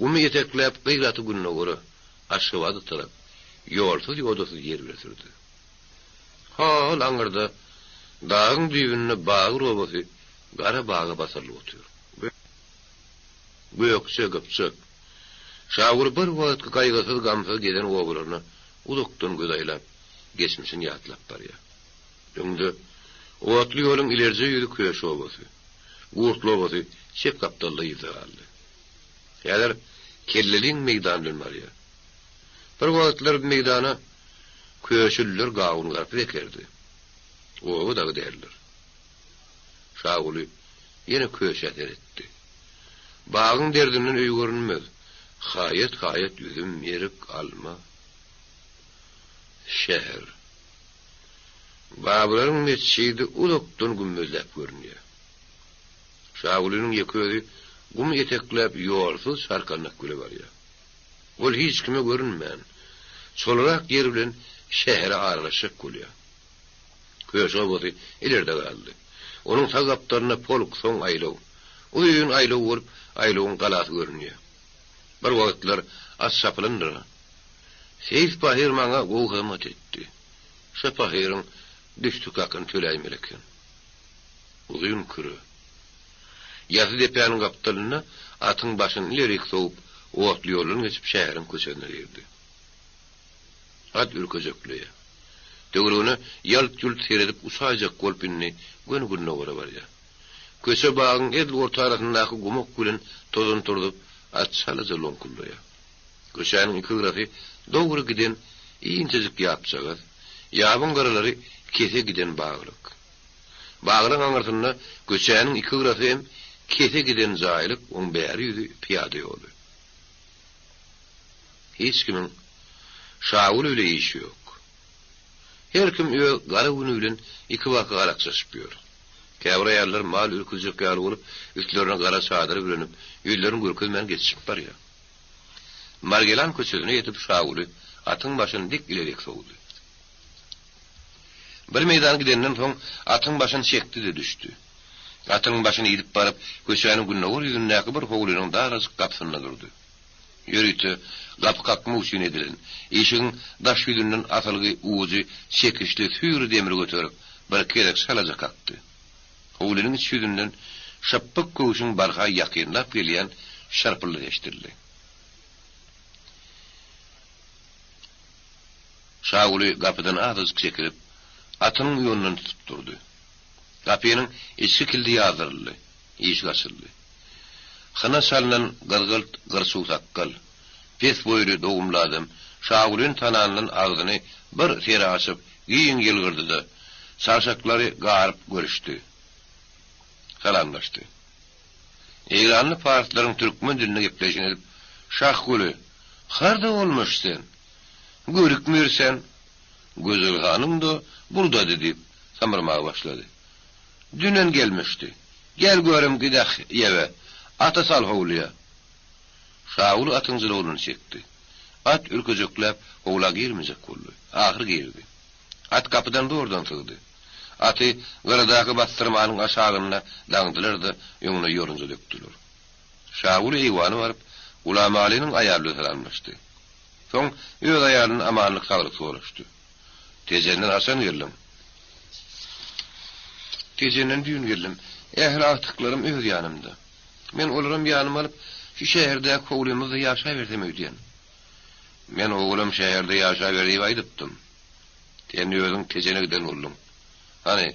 gumy etekläp, gyz aty gündogara, Aşgabada tarap, ýolsuz-ýodasyz ýer bile sürdi. Hol aňyrda, dagyň düýbünde Bagyr obasy gara baga basyrylyp otyr. Gökje, Gypjak. Şaguly bir wagtky gaýgysyz-gamsyz gezen obalaryna uzakdan göz aýlap, geçmişini ýatlap barýar. Öňde, otly ýoluň ilerje ýüzi Köşi obasy, Gurtly obasy çep gapdalda yzda galdy. Häzir Kelleliň meýdany bilen barýar. Bir wagtlar bu meýdana Köşüliler gawun-garpyz ekerdi. Oba dagy däldir. Şaguly ýene köşä seretdi. Bagyň derdinden öý görünmez. Haýat-haýat üzüm, erik, alma. Şäher. Babylaryň metjidi uzakdan gümmezläp görünýär. Şagulynyň ýeke özi gum etekläp ýolsuz çarkandak güle barýar. Ol hiç kime görünmän, çolarak ýer bilen şähere aralaşjak bolýar. Köşi obasy ileride galdy. Onuň sag gapdalynda polk, soň aýlaw. Uzyn aýlaw bolup, aýlawyň galasy görünýär. Bir wagtlar at çapylandyr-a. Seýis pahyr maňa gowy hyzmat etdi. Şo pahyryň düşdük hakyny töläýmeli eken. Uzyn küre. Ýasy depäniň gapdalynda atyň başyny ilerik sowup, otly ýoldan geçip şäheriň köçesine girdi. At ürkejekleýär. Töweregine ýalt-ýult seredip uçaýjak bolup indi göni gündogara barýar. Köçe bagyň edil ortarasyndaky gumuk bilen tozan turzup, at çalaja loňkullaýar. Köçäniň iki gyrasy dogry giden inçejik ýapjagaz, ýabyň gyralary kese giden baglyk. Baglaň aňyrsynda köçäniň iki gyrasy hem kese giden jaýlyk, oň bäri ýüzi pyýada ýoly. Hiç kimiň Şaguly bile işi ýok. Her kim öz gara güni bilen ikibaka garakçaşyp ýör. Käbir aýallar mal ürküzjek ýaly bolup, üstlerine gara çadyr bürenip, ýüzlerini görkezmän geçişip barýar. Margelan köçesine ýetip Şaguly atyň başyny dik ilerik sowdy. Bir meýdan gidenden soň, atyň başyny çekdi-de düşdi. Atynyň başyny idip baryp, köçäniň gündogar ýüzündäki bir howlynyň darajyk gapysynda durdy. Ýörite gapy kakmak üçin edilen, işigiň daş ýüzünden asylgy ujy çekiçli süýri demiri göterip, birki gezek çalaja kakdy. Howlynyň iç ýüzünden şypbyk köwşüň barha ýakynlap gelýän şarpyldysy eşidildi. Şaguly gapydan azajyk çekilip, atynyň uýanyndan tutup durdy. Gapynyň içki kildi ýazdyryldy, işik açyldy. Hyna çalnan gyzgylt gyrçuw sakgal, pes boýly dogumly adam Şagulyny tanandan agzyny bir sere açyp, giň ýylgyrdy-da, çarşaklary garyp görüşdi. Salamlaşdy. Eýranly parslaryň türkmen dilinde gepleýşini edip, Şahguly, harda bolmuş sen? Görükmir sen? Gözel hanym-da burdady diýip, samyrmaga başlady. Dünen gelmişdi. Gel görüm gideh ýebe, ata sal howluýa. Şaguly atyň jylawunyny çekdi. At ürkejekläp howla girmejek boldy. Ahyr girdi. At gapydan zordan sygdy. Aty gyradaky bassyrmanyň aşagynda daňdylar-da, öňüne ýorunja dökdüler. Şaguly eýwana baryp, Gulamalynyň aýaly bilen salamlaşdy. Soň öz aýalyndan amanlyk-saglyk soraşdy. Tejenden haçan geldiň? Tejenden düýn geldim. Ähli agtyklarym öz ýanymda. Men olaram ýanyma alyp, şu şäherdäki howlymyzda ýaşabersem öýdýän. Men ogulam şäherde ýaşaber diýip aýdypdym. Sen özüň Tejene giden bolduň. Hany,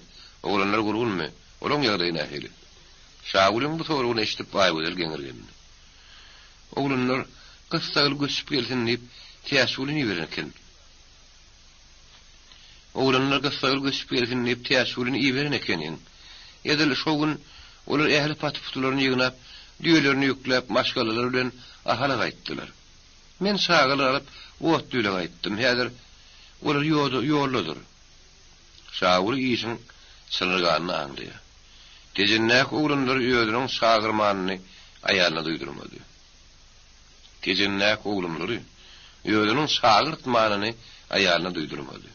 oglanlar gurgunmy? Olaň ýagdaýy nähili? Şagulyň bu soragyny eşidip Aýgözel geňirgendi. Oglanlar gyssagly göçüp gelsin diýip, Täçgulyny iberen eken. Oglanlar gyssagly göçüp gelsin diýip, Täçgulyny iberen ekeniň. Edil şo gün olar ähli paty-putularyny ýygnap, düýelerini ýükläp, maşgalalary bilen Ahala gaýtdylar. Men çagalary alyp, otly bilen gaýtdym. Häzir olar ýoldadyr. Şaguly işiň çynyrganyny aňlaýar. Tejendäki oglanlary özüniň çagyrmanyny aýalyna duýdurmady. Tejendäki oglanlary özüniň çagyrtmanyny aýalyna duýdurmady.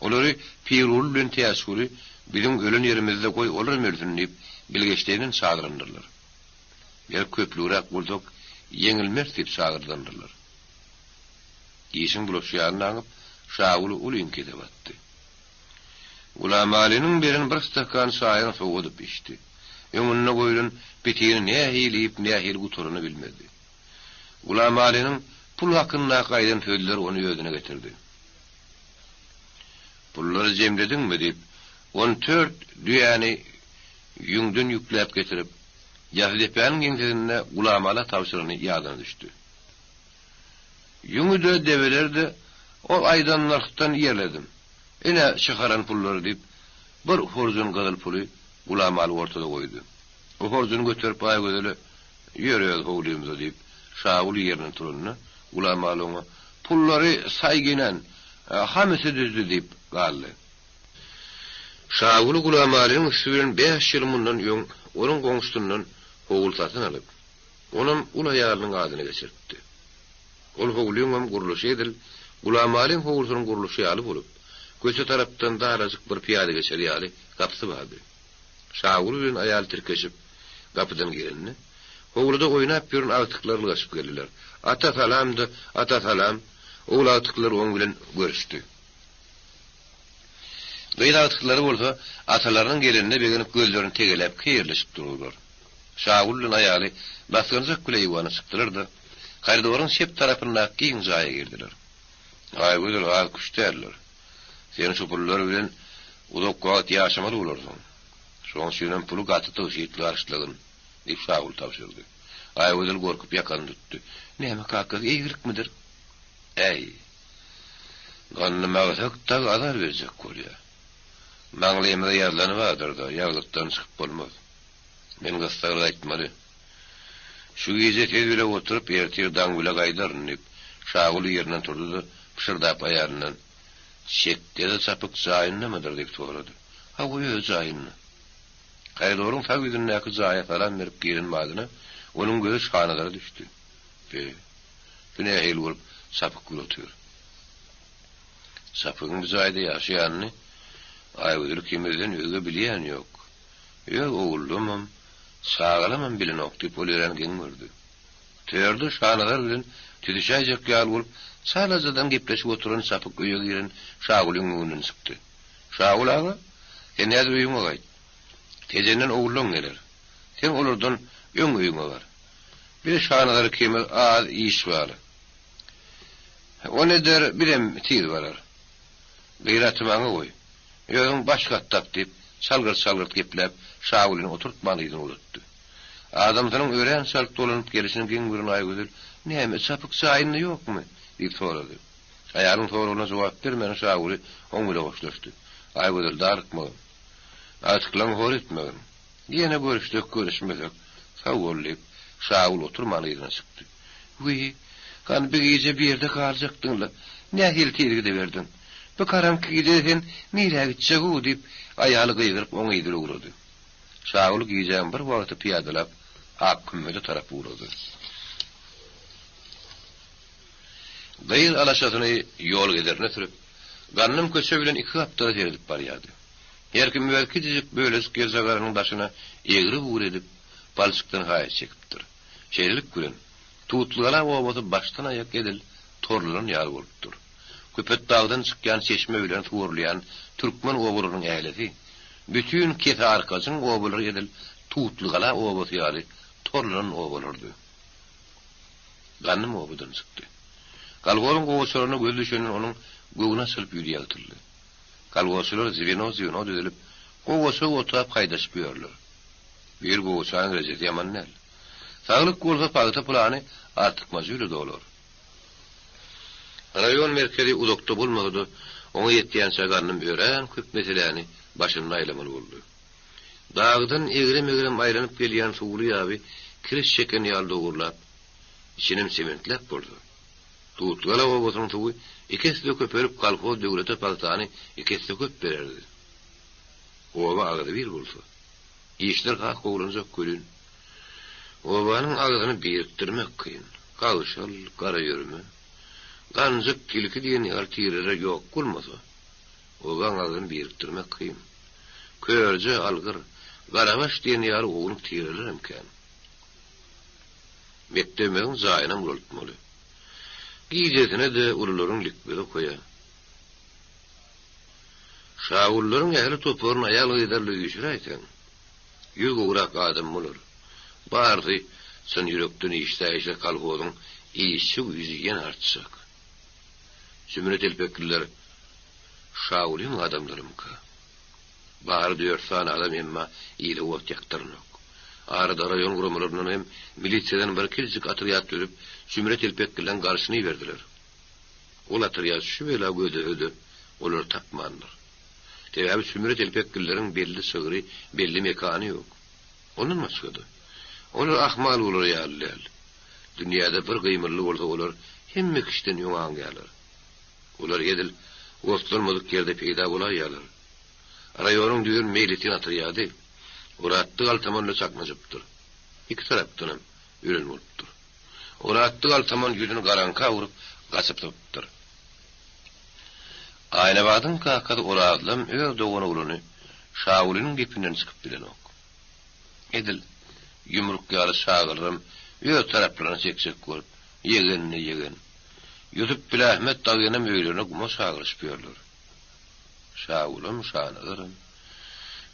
Olary Pirguly bilen Täçguly biziň ölen ýerimizde goý olaram ölsün diýip bilgeşleýinden çagyrandyrlar. Ger köplügräk bolsak ýeňilmeris diýip çagyrdandyrlar. Işiň bulaşýanyny aňyp, Şaguly uly iňkise batdy. Gulamalynyň beren bir stakan çaýyny sowadyp içdi. Öňünde goýlan pitini nähili iýip, nähili gutaranyny bilmedi. Gulamalynyň pul hakyndaky aýdan sözleri ony özüne getirdi. Pullary jemlediňmi? diýip, on tört düýäni ýüňden ýükläp getirip, Ýasydepäniň ýeňsesinde Gulamala tabşyrany ýadyna düşdi. Ýüňi-de, deweleri-de ol aýdan nyrhdan ýerledim. Ine, çykaran pullary, diýip, bir horjun gyzyl puly Gulamaly ortada goýdy. O horjuny göterip Aýgözele, Ýör öz howlymyza, diýip, Şaguly ýerinden turanda, Gulamaly oňa, Pullary saýginen, hamysy düzdi, diýip galdy. Şaguly Gulamalynyň üsti bilen bäş ýyl mundan öň onuň goňşusyndan howul satyn alyp, Onam ul aýalynyň adyna geçiripdi. Ol howlyňam gurluşy edil Gulamalyň howlusynyň gurluşy ýaly bolup, köçe tarapdan darajyk bir pyýada geçer ýaly gapysy bardy. Şaguly bilen aýaly tirkeşip, gapydan girende, howluda oýnap ýören agtyklar ylgaşyp geldiler. Ata salam-da, ata salam! Ogul agtyklary oň bilen görüşdi. Gyz agtyklary bolsa atalarynyň gelenine begenip gözlerini tegeläp keýerleşip durdular. Şagül bilen aýaly basgançak bile eýwana çykdylar-da, koridoryň çep tarapyndaky giň jaýa girdiler. Aýgözel az küş däldir. Sen şu pullar bilen uzak wagt ýaşamaly bolarsyň. Şoň üçinem puly gaty tygşytly harçlagyn, diýip Şagül tabşyrdy. Aýgözel gorkup ýakany tutdy. Näme kakasy, eýgilikmidir? Äý, Gandym agsak dagy azar berjek bolýa. Maňlaýymyza ýazylany bardyr-da, ýazgytdan çykyp bolmaz. Men gyssagly gaýtmaly. Şu gije siz bile oturyp, ertir daň bile gaýdaryn, diýip, Şaguly ýerinden turdy-da, pyşyrdap aýalyndan, Çekgede çapyk jaýyndamydyr? diýip sorady. Hawa, öz jaýynda. Koridoryň sag ýüzündäki jaýa salam berip giren badyna, onuň gözi Şanazara düşdi. Be, bu nähili bolup çapyk gül otyr? Çapygyň bu jaýda ýaşaýanyny Aýgözel ikimizden özge bilýän ýok. Öz ogullamam, çagalamam bilenok diýip, ol örän geň gördi. Törde Şanazar bilen tütüşäýjek ýaly bolup, çalajadan gepleşip oturan Çapyk öýe giren Şagulyň öňünden çykdy. Şagul aga, sen häzir öýüňe gaýt. Tejenden ogullaň geler. Sen olardan öň öýüňe bar. Biz Şanazar ikimiz az iş bar. Ony eder, bizem tiz barar. Gyraty maňa goý. Özüň baş gatdak diýip, çalgyrt-çalgyrt gepläp, Şagulyny oturtman yzyna uzatdy. Adamsynyň örän çalt dolanyp gelişini geň gören Aýgözel, Näme, çapyk jaýynda ýokmy? diýip sorady. Aýalyň soragyna jogap bermän Şaguly oň bile hoşlaşdy. Aýgözel darykmagyn. Agtyklaňy hor etmegin. Ýene görüşsek, görüşmesek, sag bol diýip, Şagül oturman yzyna çykdy. Wiý, hany bi gije bi ýerde galjakdyň-la, nähili tiz gidiberdiň? Bu garaňky gijede sen nirä gitjeg-ow? diýip, aýaly gygyryp oň yzyna ugrady. Şagül gijäň bir wagty pyýadalap Ak kümmede tarap ugrady. Gyz alaşasyny ýol gezerine sürüp, Gandym köçe bilen iki gapdala seredip barýardy. Her kim öz kiçijik bölejik ýerjagazynyň daşyna egri-bugry edip, palçykdan haýat çekipdir. Şeýlelik bilen, Tutlygala obasy başdan-aýak edil torlanan ýaly bolupdyr. Köpetdagdan çykýan çeşme bilen suwarylýan türkmen obalarynyň ählisi, bütin Kesearkajyň obalary edil Tutlygala obasy ýaly torlanan obalardy. Gandym obadan çykdy. Kolhozyň gowaçalaryna gözi düşenden onuň göwni açylyp ýüzi ýagtyldy. Kolhozçylar zweno-zweno düzülip, gowaça otap haýdaşyp ýörler. Bu ýyl gowaçanyň rejesi ýaman däl. Saglyk bolsa pagta plany artykmajy bile dolar. Raýon merkezi uzakda bolmasa-da, oňa ýetýänçä Gandym örän köp meseläni başynda aýlamaly boldy. Dagdan egrem-egrem aýlanyp gelýän suwly ýaby kiriş çeken ýaly dogurlap, içinem sementläp bolsa. Tutlygala obasynyň suwy iki esse köpelip kolhoz döwlete pagtany iki esse köp bererdi. Oba agzybir bolsa, işler has gowulanjak welin, obanyň agzyny birikdirmek kyn. Gagşal, Garaýörme, Ganjyk, Tilki diýen ýaly tireler ýok bolmasa, obaň agzyny birikdirmek kyn. Körje, Algyr, Garabaş diýen ýaly ownuk tirelerem kän. Mekdebimiziň jaýynam ulaltmaly. Gijesine-de ulularyň likbegi okaýar. Şagullaryň ähli toparyny aýal-gyzlarly üýşüräýseň, ýüz gowrak adam bolar. Barysy çyn ýürekden işläýse kolhozyň işçi güýji ýene artjak. Jümle telpekliler Şagulyň adamlarymyka? Bary dört sany adam emma ile ot ýakdyranok. Arada raýon guramalaryndan hem milisiýadan bir kiçijik otrýad düzüp, jümle telpeklileň garşyny iberdiler. Ol otrýad şu bela gözlese-de, olary tapmandyr. Sebäbi jümle telpeklileriň belli çygry, belli mekany ýok. Ondan başga-da, olar ahmal bolar ýaly däl. Dünýäde bir gymyldy bolsa olar hemme kişiden öň aňýarlar. Olar edil oslanmadyk ýerde peýda bolaýýarlar. Raýonyň düzen meýletin otrýady Oratdy galtaman bilen çaknyşypdyr. Iki tarapdanam ölen bolupdyr. Oratdy galtaman ýüzüni garaňka urup, gaçyp sypypdyr. Aýnabadyň kakasy Orazlam öz doganoglany Şagulynyň gepinden çykyp bilenok. Edil ýumruk ýaly çagalaram öz taraplaryna çekjek bolup, ýegenine ýegen. Ýusup bile Ahmet dagynam öýlerine guma çagyryşyp ýörler. Şagulam, Şanazaram,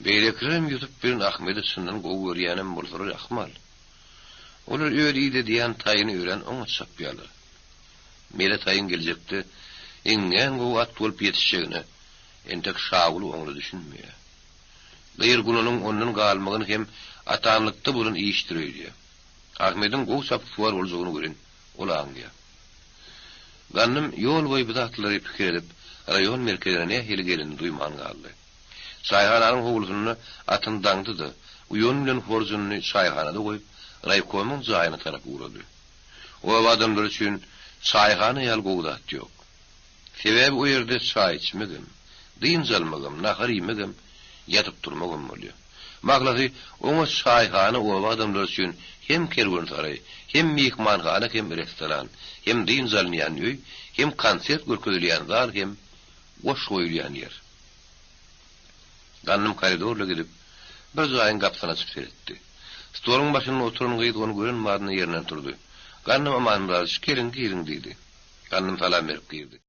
beýlekilerem Ýusup bilen Ahmedi çyndan gowy görýänem bolsalar ahmal. Olar öz idedýän taýyny örän oňat çapýarlar. Mele taýyň geljekde iňňän gowy at bolup ýetişjegine entek Şaguly oňly düşünmeýär. Gyr gunanyň ondan galmagyny hem atanlykda bolan işdir öýdýär. Ahmediň gowy çapyksuwar boljagyny welin ol aňýar. Gandym ýol boýy bu zatlary pikir edip, raýon merkezine nähili gelenini duýman galdy. Çaýhananyň howlusynda atyny daňdy-da, uýany bilen horjunyny çaýhanada goýup, raýkomyň jaýyna tarap ugrady. Oba adamlary üçin çaýhana ýaly gowy zat ýok. Sebäbi o ýerde çaý içmegem, dynç almagam, nahar iýmegem, ýatyp turmagam bolýar. Mahlasy, oňa çaýhana oba adamlary üçin hem kerwensaraý, hem myhmanhana hem restoran, hem dynç alynýan öý, hem konsert görkezilýän zal hem goş goýulýan ýer. Gandym koridorla gidip, bir jaýyň gapysyny açyp seretdi. Stoluň başynda oturan gyz ony gören badyna ýerinden turdy. Gandym Amanmyradowiç, geliň, giriň, diýdi. Gandym salam berip girdi.